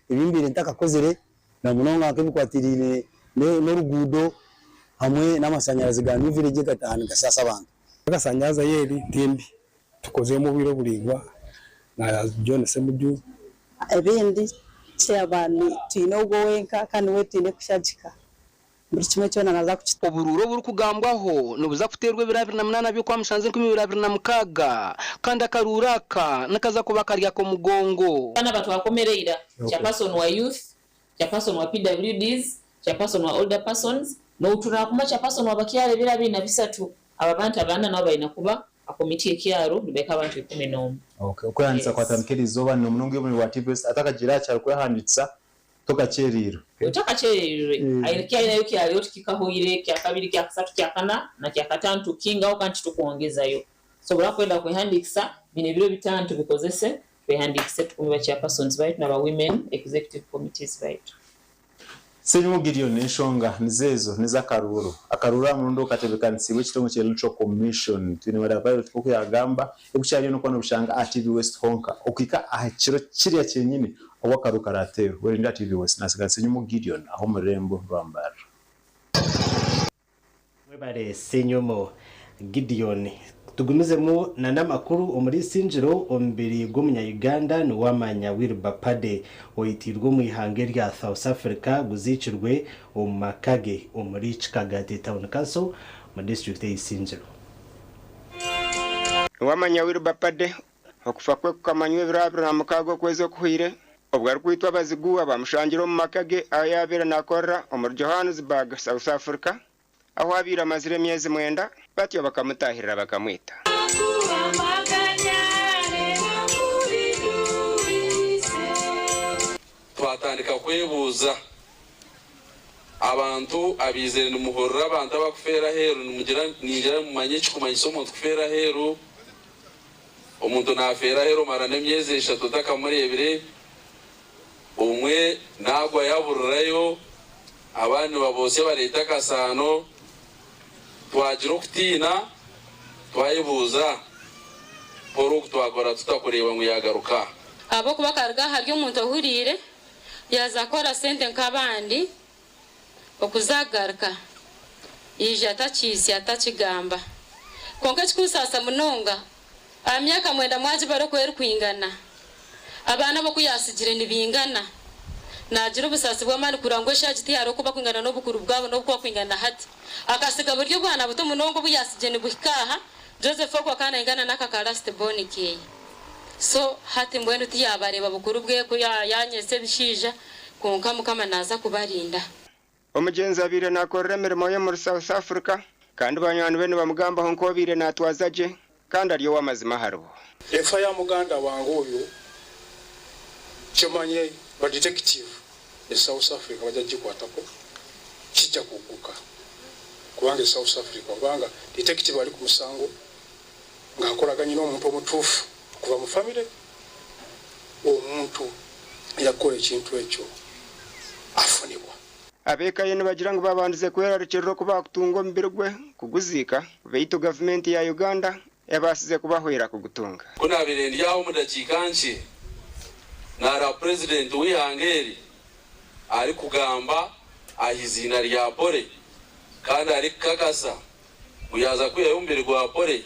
mbaire ntakakozire na munonga nk'ebikwatiraine n'oruguudo hamwe n'amashanyarazi ga New Village gataaha nigashaasha abantu. Akasanyarazi ahu eri timbi. Tukoziremu obwire oburaingwa na John Ssemuju. Ebindi chairman twine ogwo wenka kandi niwe twine kushagika buri kimwe kyona naza kukita. Oburuuru oburikugambwaho nibuza kuteerwa ebiro 28 by'Okwamushanju 2026 kandi akaruuru aka nikaza kuba kari ak'omugongo. Bana batwakomereira, Chairperson wa youth, Chairperson wa PWDs, Chairperson wa older persons, nouturakuma Chairperson wa bakyara ebiro 23 Aba bantu abana nabo baina kuba akomiti y'ekyaro nibaika abantu 11. Okay, okwehandiikisa Yes. kwatandika erizooba n'omunonga omuri wa TVS atakagiire aha kyaro kwehandiikisa tokakyereirwe. Otakakyereirwe aine kyalinayo kyali oti kikahoire kyakabiri kyakasatu kyakana na kyakataano tukingaho kandi titukwongezayo. Sobora kwenda kwehandiikisa bino ebiro bitaano tubikozese twehandiikise tukume ba chairpersons baitu na ba women executive committees baitu. Ssenyonyi Gideon, Enshonga nizo ezo n'ez'akaruuru. Akaruuru aha murundi ogu katebeekanisiibwe ekitongore kya Electoral Commission. Twine Madam Violet nk'oku yaagamba, ebi kukyariyo n'okuba noobishanga aha TV West honka okuhika aha kiro kiriya kyenyini obu akaruuru karaateerwe. Werinde aha TV West. Naasigara Ssenyonyi Gideon aha omu rurembo rwa Mbarara. Mwebare Ssenyomo Gideon. Tugumizemu na n'amakuru omuri Isingiro, omubiri gw'omunya-Uganda Nuwamanya Wilber Pade oitiirwe omu ihanga erya South Africa guziikirwe omu maka ge omuri Kikagati Town Council omu disiturikiti eya Isingiro. Nuwamanya Wilber Pade okufa kwe kukamanywa ebiro 26 okwezi okuhweire obwo arikwitwa abazigu abamushangire omu maka ge ahu yaabaire naakorera omuri Johannesburg, South Africa. Ahu abaire amazire emyezi mwenda, batyo bakamutaahirira bakamwita. Twatandika kwebuuza abantu abaizire nimuhurira abantu abakufeera aheeru nimugira ningira nimumanya ekikumanyisa omuntu kufeera aheeru. Omuntu nafeera aheeru omara n'emyezi eshatu otakamureebire. Obumwe naagwa yaburirayo, abandi nibabotsya bareeta akasaano. Twagira okutiina, twayebuuza Paul oku twakora tuta kureeba ngu yaagaruka. Ahabw'okuba akaruga ahari omuntu ohuriire, yaaza kukora sente nk'abandi, okuza kugaruka yaija atakiitsya atakigamba. Kwonka ekikunsaasa munonga, aha myaka mwenda mwagibara oku erikwingana, abaana be oku yaatsigire nibaingana. Naagira obusaasi bw'amaani kureba ngu eshaaha egi tihariho oku bakwingana n'obukuru bwabo n'oku bakwingana hati. Akatsiga buri obwana buto munonga obu yaatsigire nibuhika aha, Joseph ogwo akaba naingana n'aka ka last born keeye. So hati mbwenu tiyabareeba bukuru bwe ku yanyesa ebishaija kwonka mukama naza kubarinda. Omugyenzi abaire nakorera emirimo ye omuri South Africa kandi banywani be nibamugambaho nk'obaire natwaza gye kandi ari ow'amazima aharibo. Enfa ya muganda wange oyo kyemanye ba detective e South Africa bajja gikwatako kijja kugguka kubanga e South Africa obanga detective ali ku musango ng'akolaganye n'omuntu omutuufu okuva mu famire, omuntu eyakola ekintu ekyo afunibwa. Ab'eka ye nibagira ngu babandize kwerarikirira oku baakutunga omubiri gwe kuguziika beitu gavumenti ya Uganda ebaasize kubahwera kugutunga. Ku naabaire ndi aho omu dakiika nkye, naareeba purezidenti w'eihanga eri arikugamba aha iziina rya Pole kandi arikukakasa ngu yaaza kwihayo omubiri gwa Pole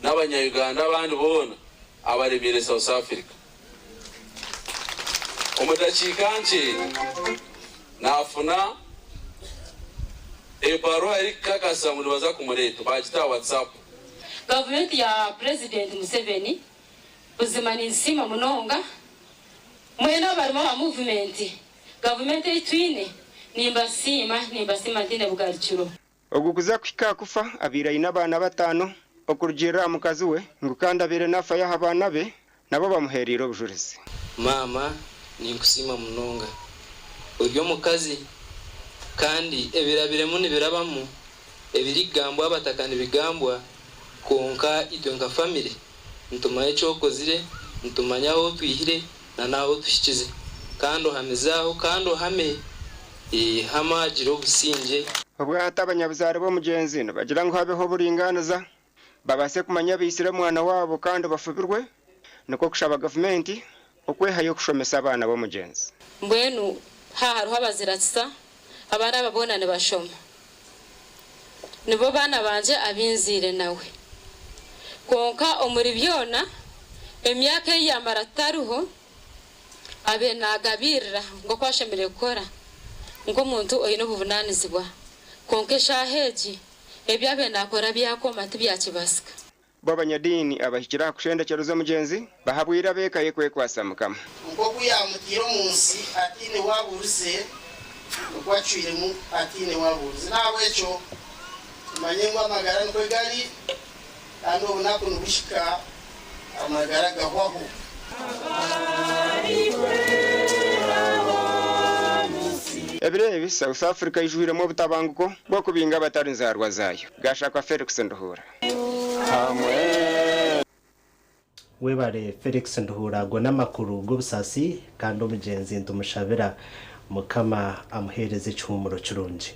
n'abanya-Uganda abandi boona abaremeire South Africa. Omu dakiika nkye, naafuna ebaruha erikukakasa ngu nibaza kumureeta, baagita aha WhatsApp. Gavumenti ya Purezidenti Museveni buzima ninzisiima munonga. Mwena abarimu aha muvumenti, gavumenti ei twine, nimbasiima, nimbasiima ntaine bugarukiro. Ogu kuza kuhika aha kufa abaire aine abaana bataano okurugiirira aha mukazi we ngu kandi abaire nafayo aha baana be nabo bamuheereire obujurizi. Maama ninkusiima munonga. Ori omukazi kandi ebirabiremu nibirabamu, ebirikugambwa abataka nibigambwa kwonka itwe nka famire nitumanya eki okozire, nitumanya ahu otwihire na n'ahu otuhikize kandi ohamize aho kandi ohame, hama gira obusingye. Obwahati abanyabuzaare b'omugyenzi nibagira ngu habeho oburingaaniza babaase kumanya abaitsire omwana waabo kandi bafubirwe, nikwo kushaba gavumenti okwehayo kushomesa abaana b'omugyenzi. Mbwenu ha hariho abazirakisa, abaana aba boona nibashoma. Nibo baana bangye abi nzaire nawe. Kwonka omuri byona, emyaka ei yaamara tutariho, abaire naagabiirira nk'oku ashemereire kukora nk'omuntu oine obuvunaanizibwa. Kwonka eshaaha egi, ebi abaire naakora byakoma tibyakibaasika. Bo abanyadiini abahikire aha kushendekyereza omugyenzi bahabwire ab'eka ye kwekwatsa Mukama. Nk'oku yaamutaire omu nsi ataine u abuurize, nikwo acwiremu ataine u abuurize. N'ahabw'ekyo tumanye ngu amagara nikwo gari, kandi obunaku nibuhika amagara gahwaho. Ebiro ebi, South Africa eijwiremu obutabanguko bw'okubinga abatari nzaarwa zaayo. Gashakwa Felix Nduhuura. Webare Felix Nduhuura ago n'amakuru g'obusaasi kandi omugyenzi nitumushabira Mukama amuheereze ekihuumuro kirungi.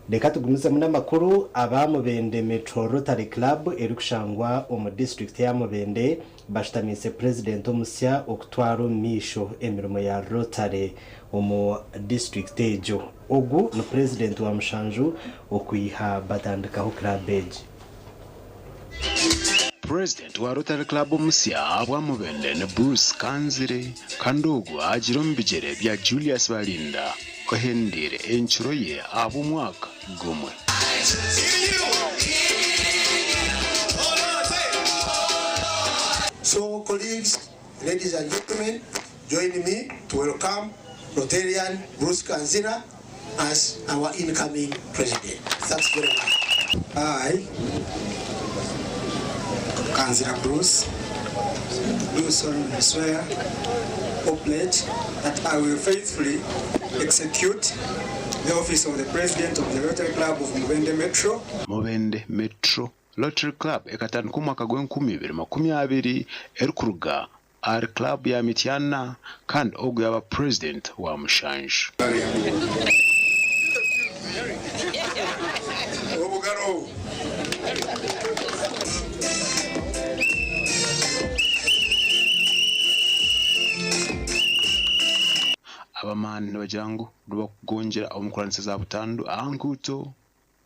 Reka tugumizemu n'amakuru, Aba Mubende Metro Rotary Club erikushangwa omu disiturikiti ya Mubende bashutamiise Purezidenti omusya okutwara omu maisho emirimo ya Rotary omu disiturikiti egyo. Ogu ni Purezidenti wa mushanju okwiha batandikaho club egi. Purezidenti wa Rotary Club omusya ahabwa Mubende ni Bruce Kanzire kandi ogu agiire omu bigyere bya Julius Balinda ohendeire encuro ye ahabw'omwaka gumwe. So colleagues, ladies and gentlemen, join me to welcome Rotarian Bruce Kanzira as our incoming president. Thanks very much. I, Kanzira Bruce, do solemnly swear or pledge that I will faithfully execute the office of the President of the Rotary Club of Mubende Metro. Mubende Metro Rotary Club ekatandika omwaka gw'enkumi ibiri 20 erikuruga ahari club ya Mityana kandi ogu yaaba Purezidenti wa mushanju. Abamaani nibagira ngu nibakugongyera omu kuranisa za butandu aha nguuto,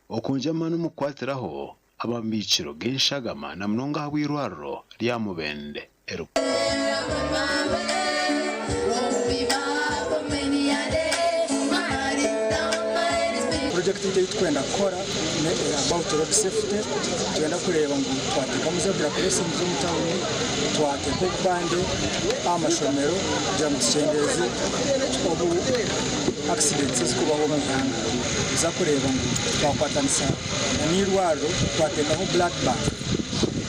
okwongyera amaani omu kukwatiraho amabiikiro g'enshagama na munonga ahabw'eirwariro rya Mubende erikuru. Purojekiti ei turikwenda kukora ne about road safety. Nitwenda kureeba ngu twateekamu zebra crossings omu tawuni, twateeka obupande aha mashomero kugira ngu tukyendeeze obu accidents ezirikubaho omu ihanga. Nituza kureeba ngu twakwatanisa na n'eirwariro twateekaho blood bank.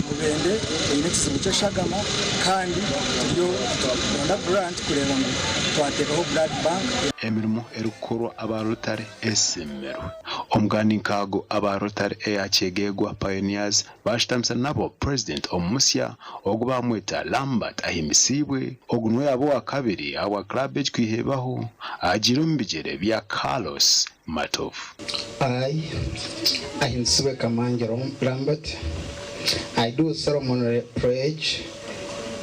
Mubende eine ekizibu ky'eshagama kandi turiyo nituronda grant kureeba ngu twateekaho blood bank. Emirimo erikukorwa aba Rotary esiimirwe. Omugaani nk'ago aba Rotary eya Kyegegwa Pioneers baashutamisa nabo Purezidenti omusya ogu baamweta Lambert Ahimbisibwe. Ogu niwe yaaba owakabiri ahabwa club egi kwihebaho agiire omu bigyere bya Carlos Matovu. I, Ahimbisibwe Kamangi Lambert, I do solemnly pledge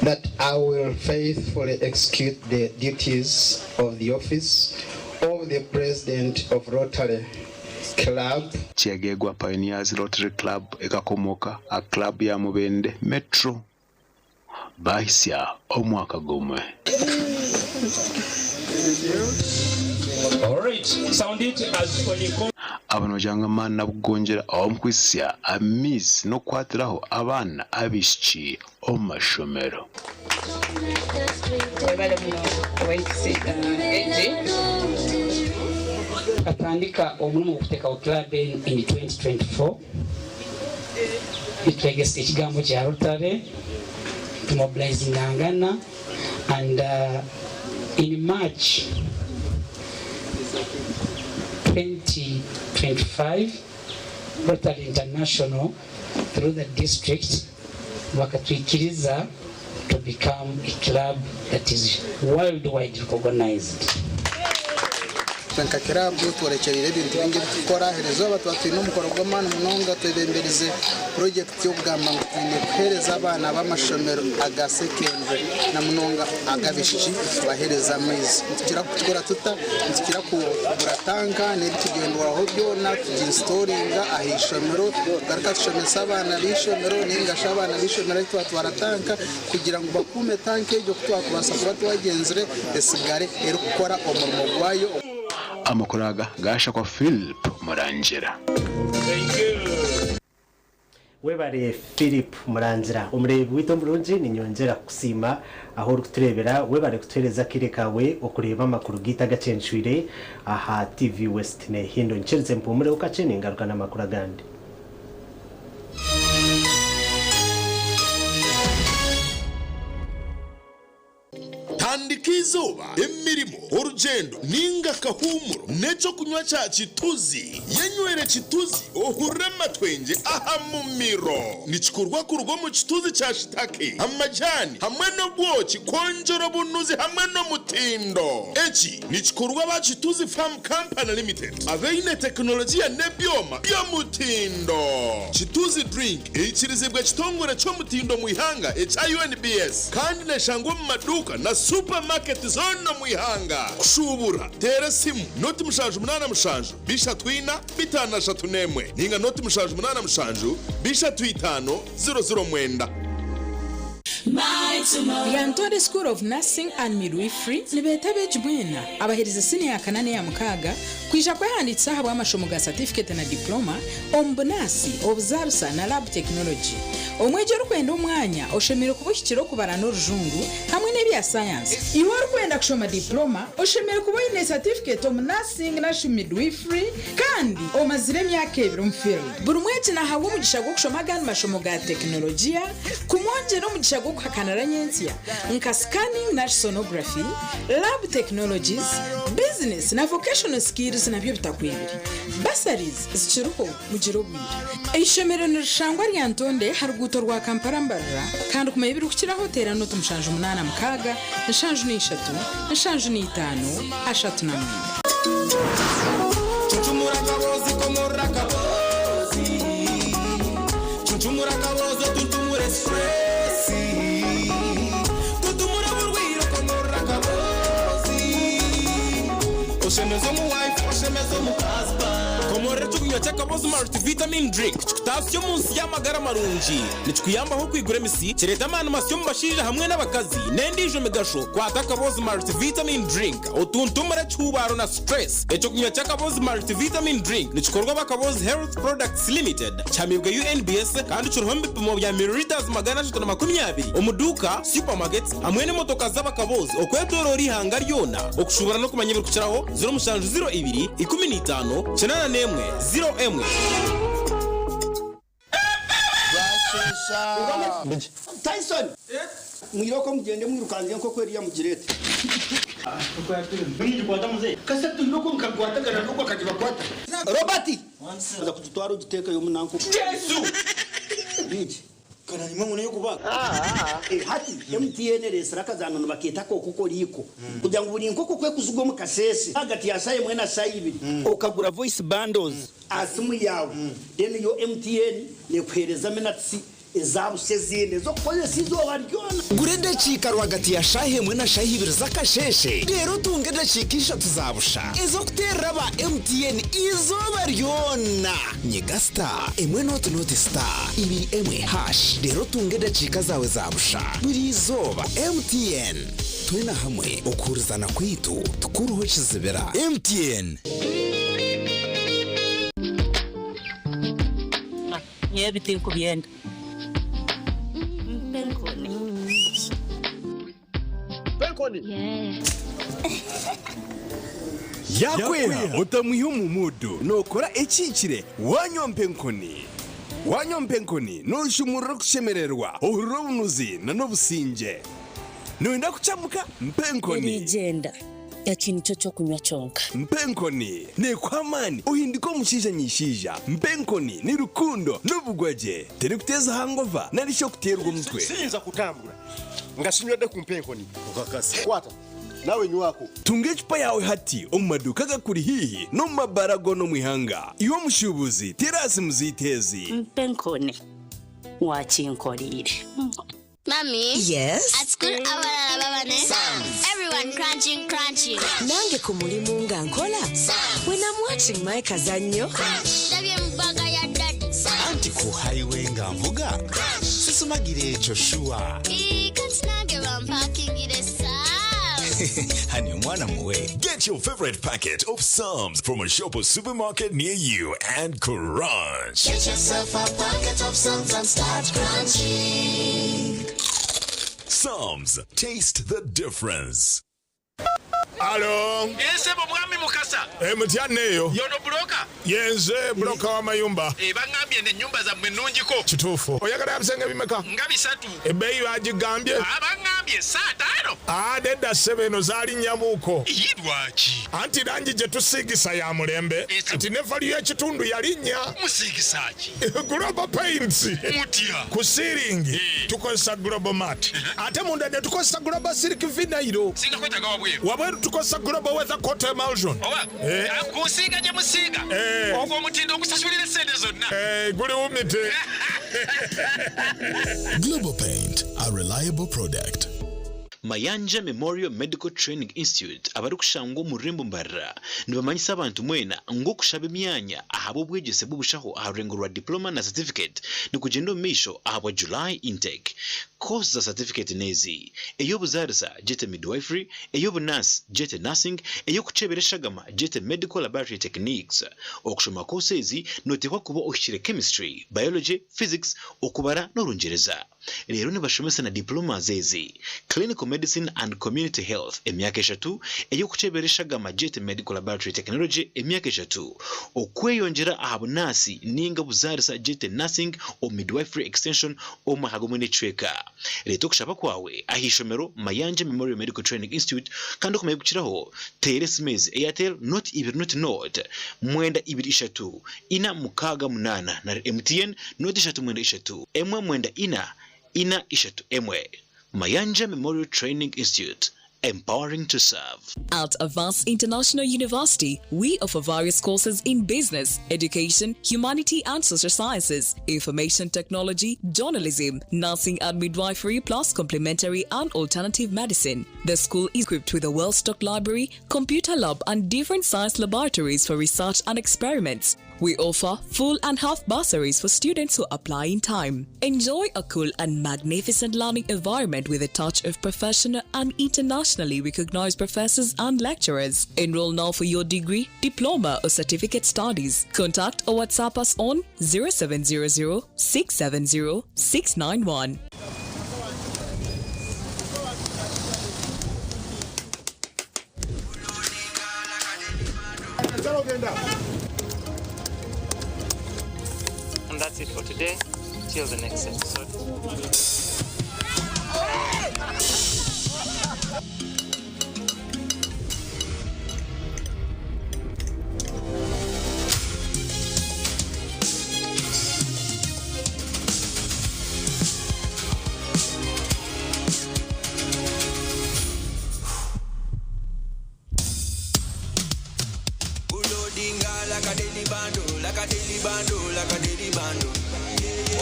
that I will faithfully execute the duties of the office of the President of Rotary Club. Kyegegwa Pioneers Rotary Club ekakomooka aha club ya Mubende Metro baahitsya omwaka gumwe. Aba nibagira ngu amaani n'abukugongyera omu kwitsya amaizi n'okukwatiraho abaana abaishiki omu mashomero. Tukatandika omurimo gw'okuteekaho club enu in 2024. Nitwegesa ekigambo kya Rotary, tumobilizingangana and in March 2025 Rotary International through the district bakatwikiriza to become a club that is worldwide recognized. Itwe nka kiraabu tworekyereire ebintu bingi ebi turikukora. Erizooba twaba twine omukoro gw'amaani munonga twebemberize purogyekiti y'okugamba ngu twine kuheereza abaana b'amashomero aga sekendure na munonga ag'abaishiki tubaheereze amaizi. Nitukira kukikora tuta? Nitukira kugura tanka n'ebitugyendwaho byona tuginsitoringa aha ishomero tugaruka tushomesa abaana b'eishomero nainga shi abaana b'eishomero ahu twatwara tanka kugira ngu bakuume tanka egyo ku twakubaasa kuba twagyenzire etsigare erikukora omurimo gwayo. Amakuru aga gaashakwa Philip Murangira. Webare Philip Murangira. Omureebi waitu omurungi ninyongyera kukusiima ahu orikutureebera. Webare kutuheereza akaire kaawe okureeba amakuru gaitu agakyencwire aha TV West Nehindo. Nyikirize mpumureho kakye ningaruka n'amakuru agandi. Tandika eizooba, emirimo, orugyendo nainga akahuumuro n'eky'okunywa kya Kituzi. Yenywere Kituzi ohurire amatwengye aha mumiro. Nikikorwa kuruga omu kituzi kya shitake, amajaani hamwe n'obwoki kwongyera obunuzi hamwe n'omutindo. Eki nikikorwa aba Kituzi Farm Company Limited abaine tekinologiya n'ebyoma by'omutindo. Kituzi Drink eikirizibwe ekitongore ky'omutindo omu ihanga ekya UNBS kandi neshangwa omu maduuka na supamaketi zoona omu ihanga. Kushuubura, teera esimu noti 77 34 531 ninga noti 787 35 009. Lyantonde School of Nursing and Midwifery nibeeta abeegi mwena abaherize siniya ya kana n'eya mukaaga kwija kwehandiikisa ahabw'amashomo ga satifiketi na diploma omu bunaasi, obuzaarisa na lab technology. Omwegi orikwenda omwanya oshemereire kuba ohikire okubara n'orujungu hamwe n'ebya sayansi. Iwe orikwenda kushoma diploma oshemereire kuba oine satifiketi omu nursing narishi midwifery kandi omazire emyaka ebiri omu field. Buri mwegi nahabwa omugisha gw'okushoma agandi mashomo ga tekinologiya kumwongyera omugisha gw'okuhakanira nyentsya nka scanning nari sonography, lab technologies, business na vocational skills nabyo bitakwebire. Bursaries zikiriho mugire obwire. Eishomero nirishangwa Lyantonde aha ruguuto rwa Kampala Mbarara kandi kumanya ebirikukiraho teera nooti 76 73 75 39. Chuchumura kabozi komora kabozi Chuchumura kabozi tuntumure stressi Tutumura burwiro komora kabozi Oshemeza omu wife oshemeza omu husband Komorora ekyokunywa ky'akabozi Multivitamin Drink kikutaasya omu nsi y'amagara marungi. Nikikuyambaho kwigura emisi, kireeta amaani masya omu bashaija hamwe n'abakazi, n'endiijo migasho. Kwata akabozi Multivitamin Drink otuntumure ekihuubaaro na stress. Ekyokunywa ky'akabozi Multivitamin Drink nikikorwa aba Kabozi Health Products Limited, kihamiibwe UNBS kandi kiriho omu bipimo bya millilitres 320 omu duuka, supermarkets hamwe n'emotoka z'abakabozi okwetoroora eihanga ryona. Okushuubura n'okumanya ebirikukiraho, 0702 15 81 01. Bwasheesha. Tyson! Mwirooko mugyende mwirukange enkoko eriya mugireete. Robert! Oza kugitwara ogiteekeyo omu nanka. Yesu! Hati MTN ereetsire akazaano nibakeeta ak'okokoriiko kugira ngu buri nkoko ku ekuzigwa omu kasheeshe ahagati ya shaaha emwe na shaaha ibiri okagura voice bundles aha simu yaawe then yo MTN nekuheereza minutes eza busha ezindi ez'okukozesa eizooba ryona. Gura edakiika rwagati ya shaaha emwe na shaaha ibiri z'akasheeshe reero otunge edakiika ishatu za busha ez'okuteerera aba MTN eizooba ryona. Nyiga star emwe nooti nooti star ibiri emwe hash reero otunge edakiika zaawe za busha buri izooba. MTN, twena hamwe okuhurizana kwaitu tikuruho kizibira. MTN. Nyowe ebi tinkubyenda. Mpa enkoni. Mpa enkoni. Yaakweha otamwiha omu muudu nookora ekihikire waanywa mpa enkoni. Waanywa mpa enkoni nooshumurura okushemererwa, ohurira obunuzi n'obusingye. Nooyenda kucamuka? Mpa enkoni. Erigyenda. Eki nikyo ky'okunywa kyonka. Mpa enkoni. Neekuha amaani ohindike omushaija nyishaija. Mpa enkoni ni rukundo n'obugwagye. Terikuteeza hangova nari shi okuteerwa omutwe. Siyinza kutambura nga sinywedde ku mpa enkoni. Okakasa. Kwata nawe nywako. Tunga ecupa yaawe hati omu maduuka agakuri haihi n'omu mabaara goona omu ihanga. Iwe omushuubuzi, teera aha simu zaitu ezi. Mpa enkoni. Waakinkoreire. Mummy. Yes? At school abalala baba ne Everyone crunching crunching. Nange ku mulimu nga nkola. When I'm watching my kazannyo. Ndabye mu bbaga ya daddy. Anti ku highway nga nvuga. Sisumagira ekyo shuwa. Ii, kati nange bampakingire Psalms. Honey omwana muwe. Get your favorite packet of Psalms from a shop or supermarket near you and crunch. Get yourself a packet of Psalms and start crunching. Psalms, taste the difference. Alo. Ee sebo mwami Mukasa. Eh, mutya neeyo. Yono buloka? Yenze buloka w'amayumba. Eh, bangambye nti ennyumba zammwe nnungiko. Kituufu. Oyagala bisenge bimeka? Nga bisatu. Ebbeeyi bagigambye? Ah, bangambye saataano. Ah, nedda ssebo eno zaalinnya-muko. Ii, lwaki? Anti langi gye tusiigisa ya mulembe. Kati ne value y'ekitundu yalinnya. Musiigisa ki? Global Paints. Mutya? Ku siiringi tukozesa Global Mat. Ate munda ne tukozesa Global Silk Vinyl. Singa kwetaaga wabweru. Wabweru tukozesa Global Weather Coat Emulsion. Oba Eh. ah, ku nsiiga gye musiiga. Eh. Ogwo omutindo ogusasulira essente zonna. Eh, guli wumite. Global Paint, a reliable product. Mayanja Memorial Medical Training Institute abarikushangwa omu rurembo Mbarara nibamanyisa abantu mwena ngu okushaba emyanya ahabw'obwegyese bw'obushaho aha rurengo rwa Diploma na Certificate nikugyenda omu maisho ahabwa July intake. Course za certificate n'ezi, ey'obuzaarisa, gyete Midwifery, ey'obunaasi, gyete Nursing, ey'okukyebera eshagama, gyete Medical Laboratory Techniques. Okushoma course ezi noteekwa kuba ohikire Chemistry, Biology, Physics, Okubara n'Orungyereza. Reero nibashomesa na diplomas ezi, Clinical Medicine and Community Health, emyaka eshatu, ey'okukyebera eshagama gyete Medical Laboratory Technology, emyaka eshatu, okweyongyera aha bunaasi ninga obuzaarisa gyete Nursing or Midwifery Extension omu mwaka gumwe n'ekicweka. Reeta okushaba kwawe aha ishomero Mayanja Memorial Medical Training Institute kandi okumanya ebirikukiraho teera esimu ezi, Airtel noti ibiri noti noti mwenda ibiri ishatu ina mukaaga munaana nari MTN noti ishatu mwenda ishatu emwe mwenda ina ina ishatu emwe. Mayanja Memorial Training Institute, empowering to serve. At Avance International University, we offer various courses in business, education, humanity and social sciences, information technology, journalism, nursing and midwifery, plus complementary and alternative medicine. The school is equipped with a well-stocked library, computer lab and different science laboratories for research and experiments. We offer full and half bursaries for students who apply in time. Enjoy a cool and magnificent learning environment with a touch of professional and internationally recognized professors and lecturers. Enroll now for your degree, diploma, or certificate studies. Contact or WhatsApp us on 0700 670 691. And that's it for today. Till the next episode.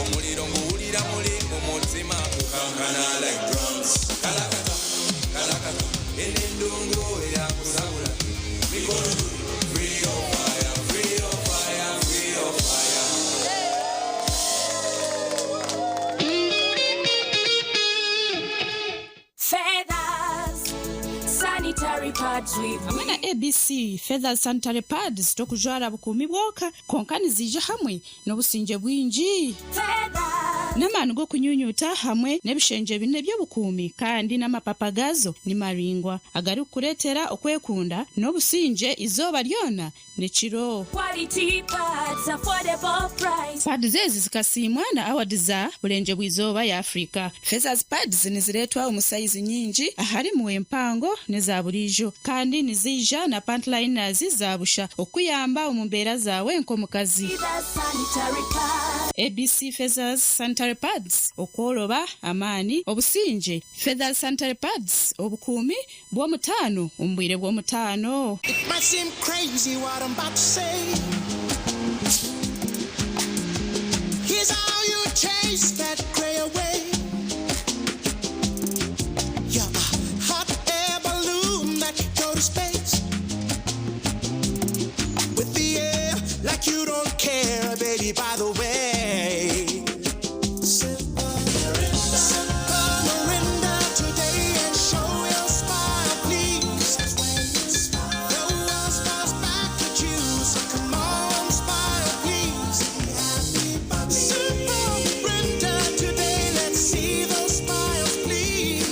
Omuliro nguwulira muli mu mutima gukankana like drums. Kalakata, kalakata, eno endongo eyakusabula. Mikono free your fire, free your fire, free your fire. Feathers, sanitary pads with Hamwe na ABC Feathers Sanitary Pads tokujwara bukuumi bwonka kwonka niziija hamwe n'obusingye bwingi. N'amaani g'okunyunyuuta hamwe n'ebishengye bina by'obukuumi kandi n'amapapa gaazo ni maraingwa agarikukureetera okwekunda n'obusingye eizooba ryona n'ekiro. Quality pads, affordable price. Pads ezi zikasiimwa na awadi za Burengyerwa Izooba ya Afrika. Feathers Pads nizireetwa omu sayizi nyingi aharimu empango n'eza buriijo kandi niziija na pant liners za busha okukuyamba omu mbeera zaawe nk'omukazi. Feathers sanitary pads. ABC Feathers Sanitary Pads, Okworoba, amaani, obusingye. Feathers Sanitary Pads, obukuumi bw'omutaano omu bwire bw'omutaano. It might seem crazy what I'm about to say. Here's how you chase that gray away. You're a hot air balloon that go to space. With the air like you don't care, baby, by the way. Sip a Mirinda today and show your smile, please. The world smiles back at you, so come on, smile, please. Sip a Mirinda today, let's see those smiles, please.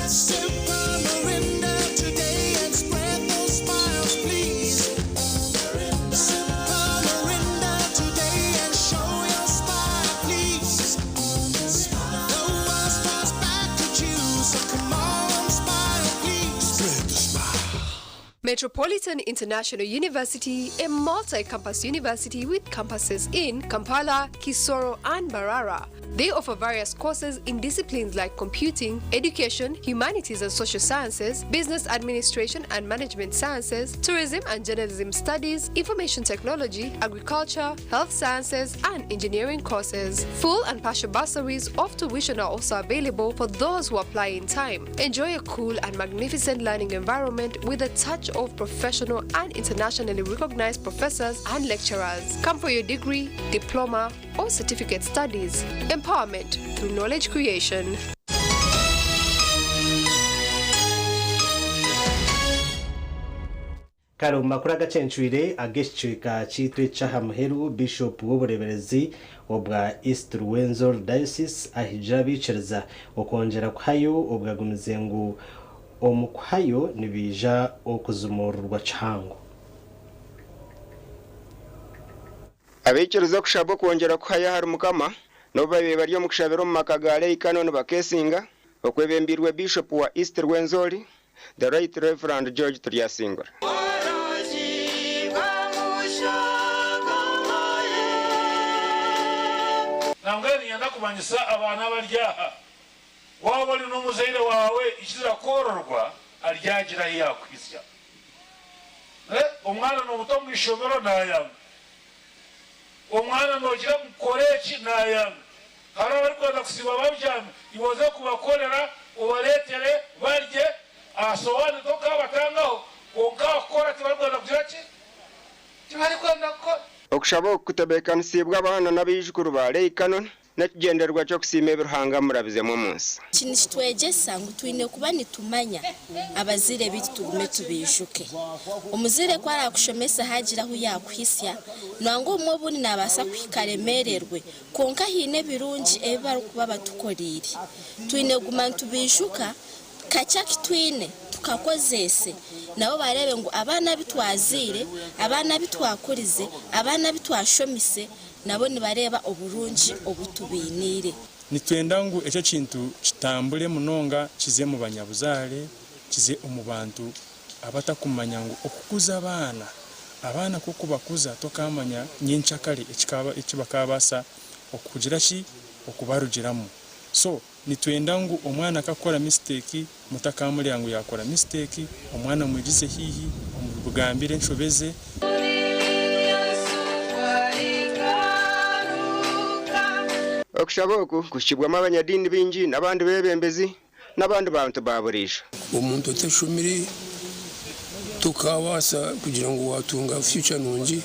Sip a Mirinda today and spread those smiles, please. Sip a Mirinda today and show your smile, please. The world smiles back at you, so come on, smile, please. Spread the smile. Metropolitan International University, a multi campus university with campuses in Kampala, Kisoro, and Mbarara. They offer various courses in disciplines like computing, education, humanities and social sciences, business administration and management sciences, tourism and journalism studies, information technology, agriculture, health sciences, and engineering courses. Full and partial bursaries of tuition are also available for those who apply in time. Enjoy a cool and magnificent learning environment with a touch of professional and internationally recognized professors and lecturers. Come for your degree, diploma, or certificate studies. Empowerment through knowledge creation. Kare omu makuru agacencwire ag'ekicweka kyaitu eky'aha muheru, Bishop w'obureeberezi obwa East Ruwenzori Diocese ahigira abaikiriza okwongyera kuhayo obwo agumize ngu omu kuhayo nibaija okuzumuurirwa kihango. Abaikiriza okushabwa okwongyera kuhayo ahari Mukama n'obu babaire bari omu kushabira omu maka ga Lay Canon Bakesinga okwebembeirwe Biishopu wa East Rwenzori, The Right Rev. George Turyasingura. Nambwenu niinyenda kumanyisa abaana abari aha, waaba ori n'omuzaire waawe ikiriza kwororwa aryagira ahu yaakuhitsya. Omwana noomuta omu ishomero naayanga, omwana noogira ngu kora eki naayanga. Hariho abarikwenda kusiiba babyami, iwe oze kubakorera obareetere barye, aha sowaani tokaabatangaho, kwonka kukora tibarikwenda kugira ki? Tibarikwenda kukora. Okushaba oku kutebeekanisiibwe abaana n'abaijukuru ba Lay Canon n'ekigyendererwa ky'okusiima ebi Ruhanga amurabizemu omu nsi. Eki nikitwegyesa ngu twine kuba nitumanya abazaire baitu tugume tubaijuke. Omuzaire ku araakushomesa haagira ahu yaakuhitsya, nangwa obumwe obundi naabaasa kuhika aremeererwe, kwonka haine ebirungi ebi barikuba batukoreire. Twine kuguma nitubaijuka, kakye aku twine tukakozeese, nabo bareebe ngu abaana abu twazaire, abaana abu twakurize, abaana abu twashomise, nabo nibareeba oburungi obu tubainiire. Nitwenda ngu ekyo kintu kitambure munonga kize omu banyabuzaare, kize omu bantu abatakumanya ngu okukuza abaana, abaana ku okubakuza tokaamanya nyenkyakare eki bakaabaasa okugira ki, okubarugiramu. So nitwenda ngu omwana akakora mistake mutakaamureba ngu yaakora mistake, omwana mwigize haihi, omugambire enshobe ze. Okushaba oku kuhikibwamu abanyadiini baingi n'abandi beebembezi n'abandi bantu ba buriijo. Omuntu otashomire tokaabaasa kugira ngu waatunga future nungi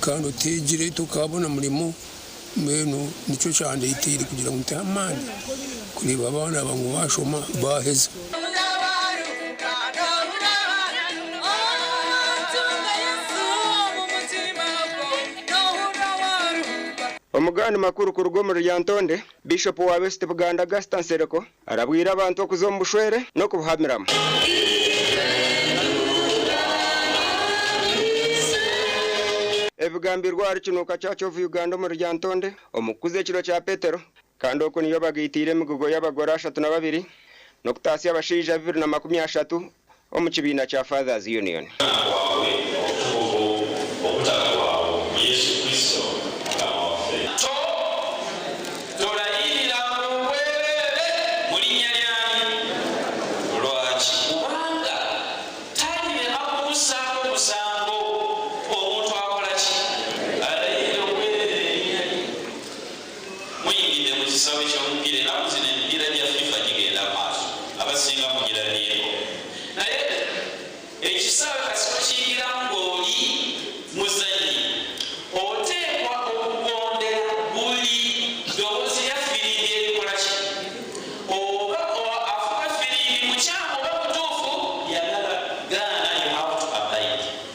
kandi oteegire tokaabona murimo mbwenu nikyo kyandeeteire kugira ngu nteho amaani kureeba abaana aba ngu baashoma baaheza. Omu gandi makuru kuruga omuri Lyantonde, Biishopu wa West Buganda Gaster Nsereko arabwire abantu okuza omu bushwere n'okubuhamiramu. Ebigambirwe ahari Kinuuka Church of Uganda omuri Lyantonde omu kukuza ekiro kya Petero kandi oku niyo bagaitiire emigugo y'abagore 32 n'okutaasya abashaija 230 omu kibiina kya Fathers Union.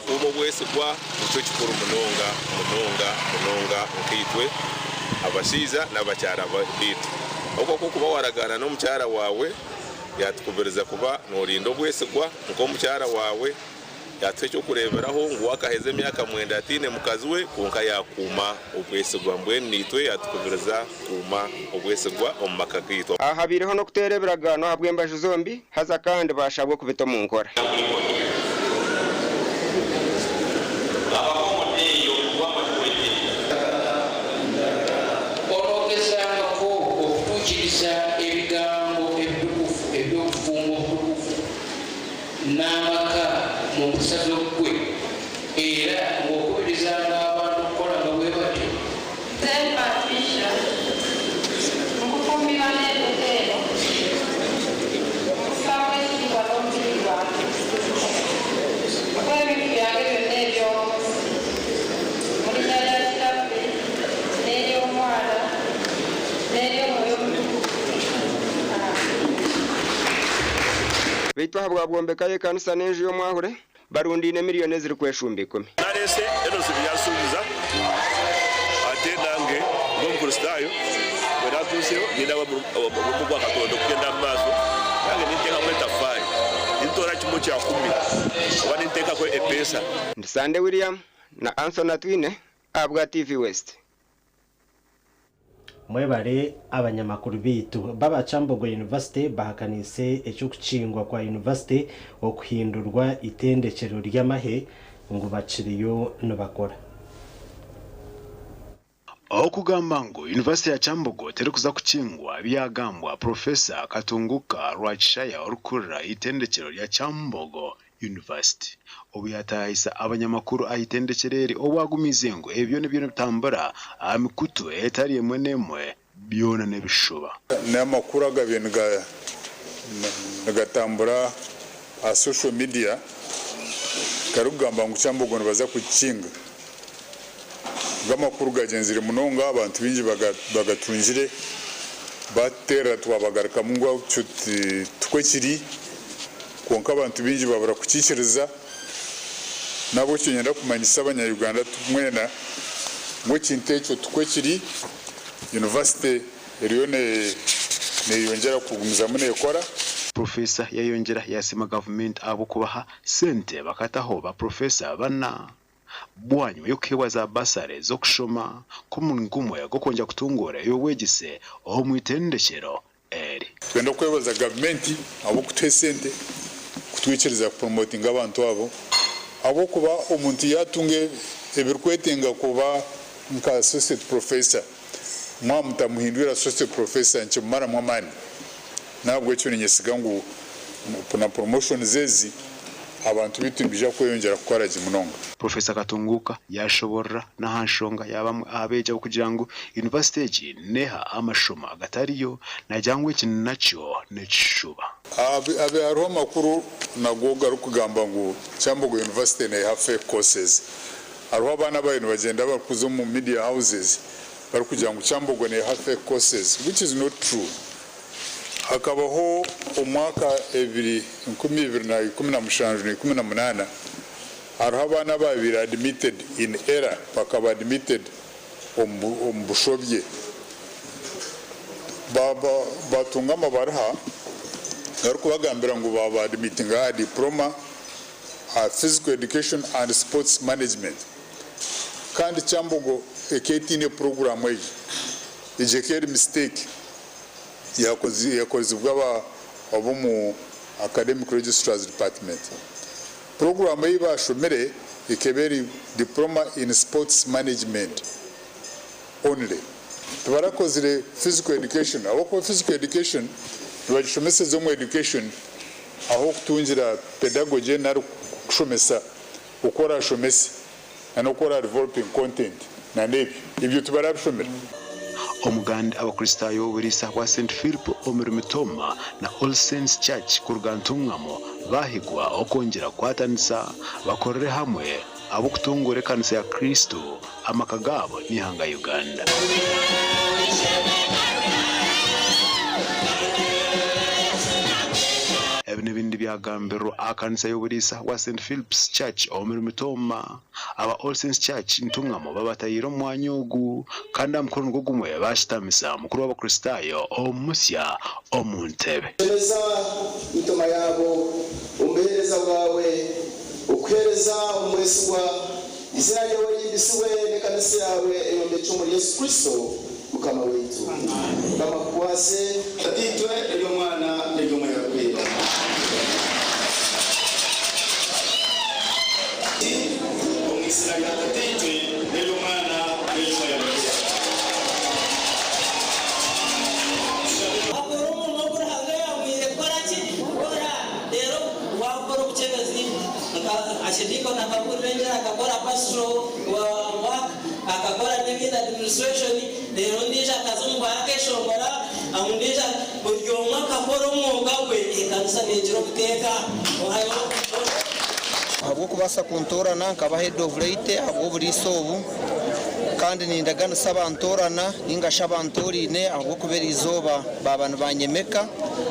Kuuma obwesigwa nikyo kikuru munonga munonga munonga nkaitwe abashaija n'abakyara baitu. Okwo ku okuba waragaana n'omukyara waawe, yatukubiriza kuba norinda obwesigwa nk'omukyara waawe, yatuha eky'okureeberaho ngu we akaheza emyaka mwenda ataine mukazi we kwonka yakuuma obwesigwa. Mbwenu naitwe yatukubiriza kukuuma obwesigwa omu maka gaitu. Aha habaireho n'okuteera ebiragaano ahabw'embaju zombi haza kandi baashabwa okubita omu nkora. Onoogezangako okutuukiriza ebigambo ebitukuvu eby'obufumbo obutukuvu n'amaka mu mpisa zo ggwe, era ng'okubirizanga abantu okukolanga bwe batyo. Nze Patricia, nkufumbirwa n'empeta eno, nkussaamu ekitiibwa n'omubiri gwange, nkuwa ebintu byange byonna eby'omu nsi, mu linnya lya Kitaffe n'erya. Beitu ahabwa bwombekayo ekanisa n'enju y'omwahure barundiine miliyoni ezirikweshumba ikumi. Nareese Enosi byansuubiza ate nange nk'Omukristaayo mbwenu atuuseho nyine omurimo gwa Katonda okugyenda omu maaso nange ninteekamu etafaari nintoora kimwe kya kumi oba ninteekaho epeesa. Ndi Sande William na Anthony Atwine ahabwa TV West. Mwebare abanyamakuru beitu. Baba Kyambogo University bahakaniise eky'okukingwa kwa yunivasite okuhindurwa itendekyero ry'amahe ngu bakiriyo nibakora. Okugamba ngu yunivasite ya Kyambogo terikuza kukingwa byagambwa Professor Katunguka Rwakishaya orikukurira eitendekyero rya Kyambogo University obu yataahisa abanyamakuru aha itendekyero eri obu agumiize ngu ebi byona ebiriyo nibitambura aha mikutu etari emwe n'emwe byona n'ebishuba. N'amakuru agabaire nigatambura aha social media garikugamba ngu Kyambogo nibaza kugikinga. Ago amakuru gagyenzire munonga abantu baingi bagatungire batuteerera twabagarukamu ngu ekyo tikwo kiri kwonka abantu baingi babura kukiikiriza. N'ahabw'ekyo niinyenda kumanyisa abanya Uganda mwena ngu ekintu ekyo tikwo kiri, yunivasite eriyo neyongyera kugumizamu nekora. Professor yayongyera yasiima gavumenti ahabw'okubaha sente bakataho ba Professor bana bwanyima y'okuheebwa za bursary z'okushoma nk'omurimo gumwe gw'okwongyera kutunguura eby'obwegyese omu itendekyero eri. Twenda kwebaza gavumenti ahabw'okutuha esente kutwikiriza kupromotinga abantu abo ahabw'okuba omuntu yaatunga ebirikwetenga kuba nka associate professor mwaba mutamuhindwire associate professor nikimumaramu amaani. N'ahabw'ekyo niinyesiga ngu na promotions ezi abantu baitu nibaija kweyongyera kukora gye munonga. Professor Katunguka yaashoboorora n'aha nshonga ya bamwe aha beegi abarikugira ngu yunivasite egi neeha amashomo agatariyo naagira ngu eki nakyo n'ekishuba. Abe hariho amakuru nago garikugamba ngu Kyambogo University neeha fake courses. Hariho abaana abaabaire nibagyenda barikuza omu media houses barikugira ngu Kyambogo neeha fake courses which is not true. Hakabaho omwaka ebiri 2017 na 18 hariho abaana abaabaire admitted in error bakaba admitted omu bushobye batunga amabaruha garikubagambira ngu baaba admittinga aha diploma aha physical education and sports management kandi Kyambogo ekaba etaine puroguraamu egyo. Egyo ekaba eri mistake yakozibwe ab'omu Academic Registrar's Department. Puroguraamu ei baashomire ekaba eri Diploma in Sports Management only. Tibarakozire Physical Education ahabw'okuba Physical Education nibagishomeseza omu Education ah'okutungira pedagogy nari kushomesa oku oraashomese n'oku ora developing content n'ebyo. Ebyo tibarabishomire. Omuganda Abakristaayo b'oburiisa bwa St Philip omuri Mitooma na All Saints Church kuruga Ntungamo baahigwa okwongyera kukwatanisa bakorere hamwe ahabw'okutunguura ekanisa ya Kristo, amaka gaabo n'eihanga Uganda. Ebi n'ebindi byagambirwe aha kanisa y'oburiisa bwa St Philip's Church omuri Mitooma. Aba All Saints Church Ntungamo babataire omu mwanya ogu kandi aha mukoro nigwo gumwe baashitamisa mukuru w'Abakristaayo omusya omu ntebe. Shemeza emitima yaabo omu buheereza bwawe, okuheereza omu bwesigwa, eiziina ryawe rihimbisibwe n'ekanisa yaawe eyombekye omuri Yesu Kristo Mukama waitu. Mukama akukwase. Tataitwe, n'ery'Omwana, n'ery'Omwoyo Orikwera. Omu iziina rya Tataitwe, n'ery'Omwana, n'ery'Omwoyo Orikwera. Akora omurimo ogu Ruhanga yaamuhaire kukora ki? Kukora. Reero waakora obukyebezi, nka Archdeacon akabuurira enjiri, akakora pastoral work, akakora n'ebindi administration, reero ondiijo akaza omu kwaya akeshongora, ondiijo, buri omwe akakora omwoga gwe, ekanisa neegira obuteeka. Ahabw'okubaasa kuntoorana nkaba Head of Laity ahabw'oburiisa obu. Kandi nindaganisa abantoorana nainga shi abantooriine ahabw'okuba eriizooba baaba nibanyemeka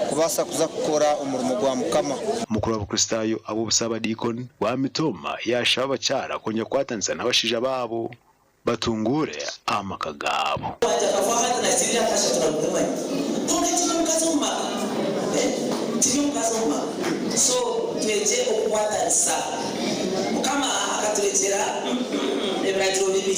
kubaasa kuza kukora omurimo gwa Mukama. Omukuru w'Abakristaayo ab'obusaabadiikoni bwa Mitooma yaashaba abakyara kwongyera kukwatanisa n'abashaija baabo batunguure amaka gaabo. Mukama akaturekyera ebiragiro bibiri,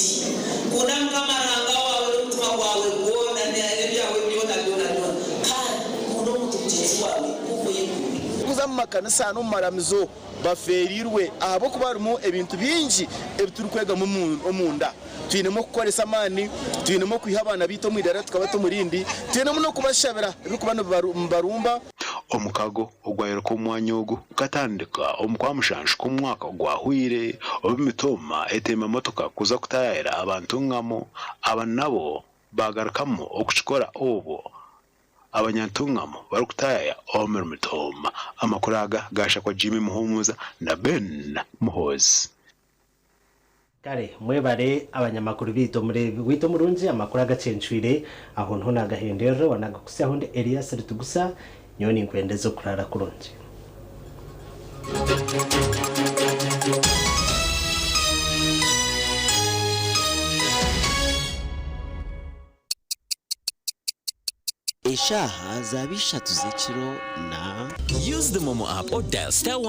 Kunda Mukama Ruhanga waawe n'omutima gwawe gwona n'ebyawe byona byona byona, kandi kunda omuntu mugyenzi waawe nk'oku oyekunda. Kuza omu makanisa n'omu maramizo bafeereirwe ahabw'okuba harimu ebintu bingi ebi turikwegamu omunda. Twinemu okukoresa amaani, twinemu okwiha abaana baitu omu idara tukabata omu rindi, twinemu n'okubashabira ebirikuba nibibarumba. Omukago ogwayoreka omwanya ogu gukatandika omu Kwamushanju kw'omwaka ogwahweire obu Mitooma etemba motoka kuza kutaayaayira abantu ngamo aba nabo baagarukamu okukikora obwo abanyantungamo barikutaayaaya omuri Mitooma. Amakuru aga gaashakwa Jimmy Muhumuza na Ben Muhoozi. Kare mwebare abanyamakuru baitu omureebi waitu omurungi amakuru agacencwire aho niho nagahenderera wanagakutsyaho ndi Elias Ritugusa nyowe ninkwendeza okurara kurungi. Eshaaha zaaba ishatu z'ekiro na. Use the Momo app or dial star 1.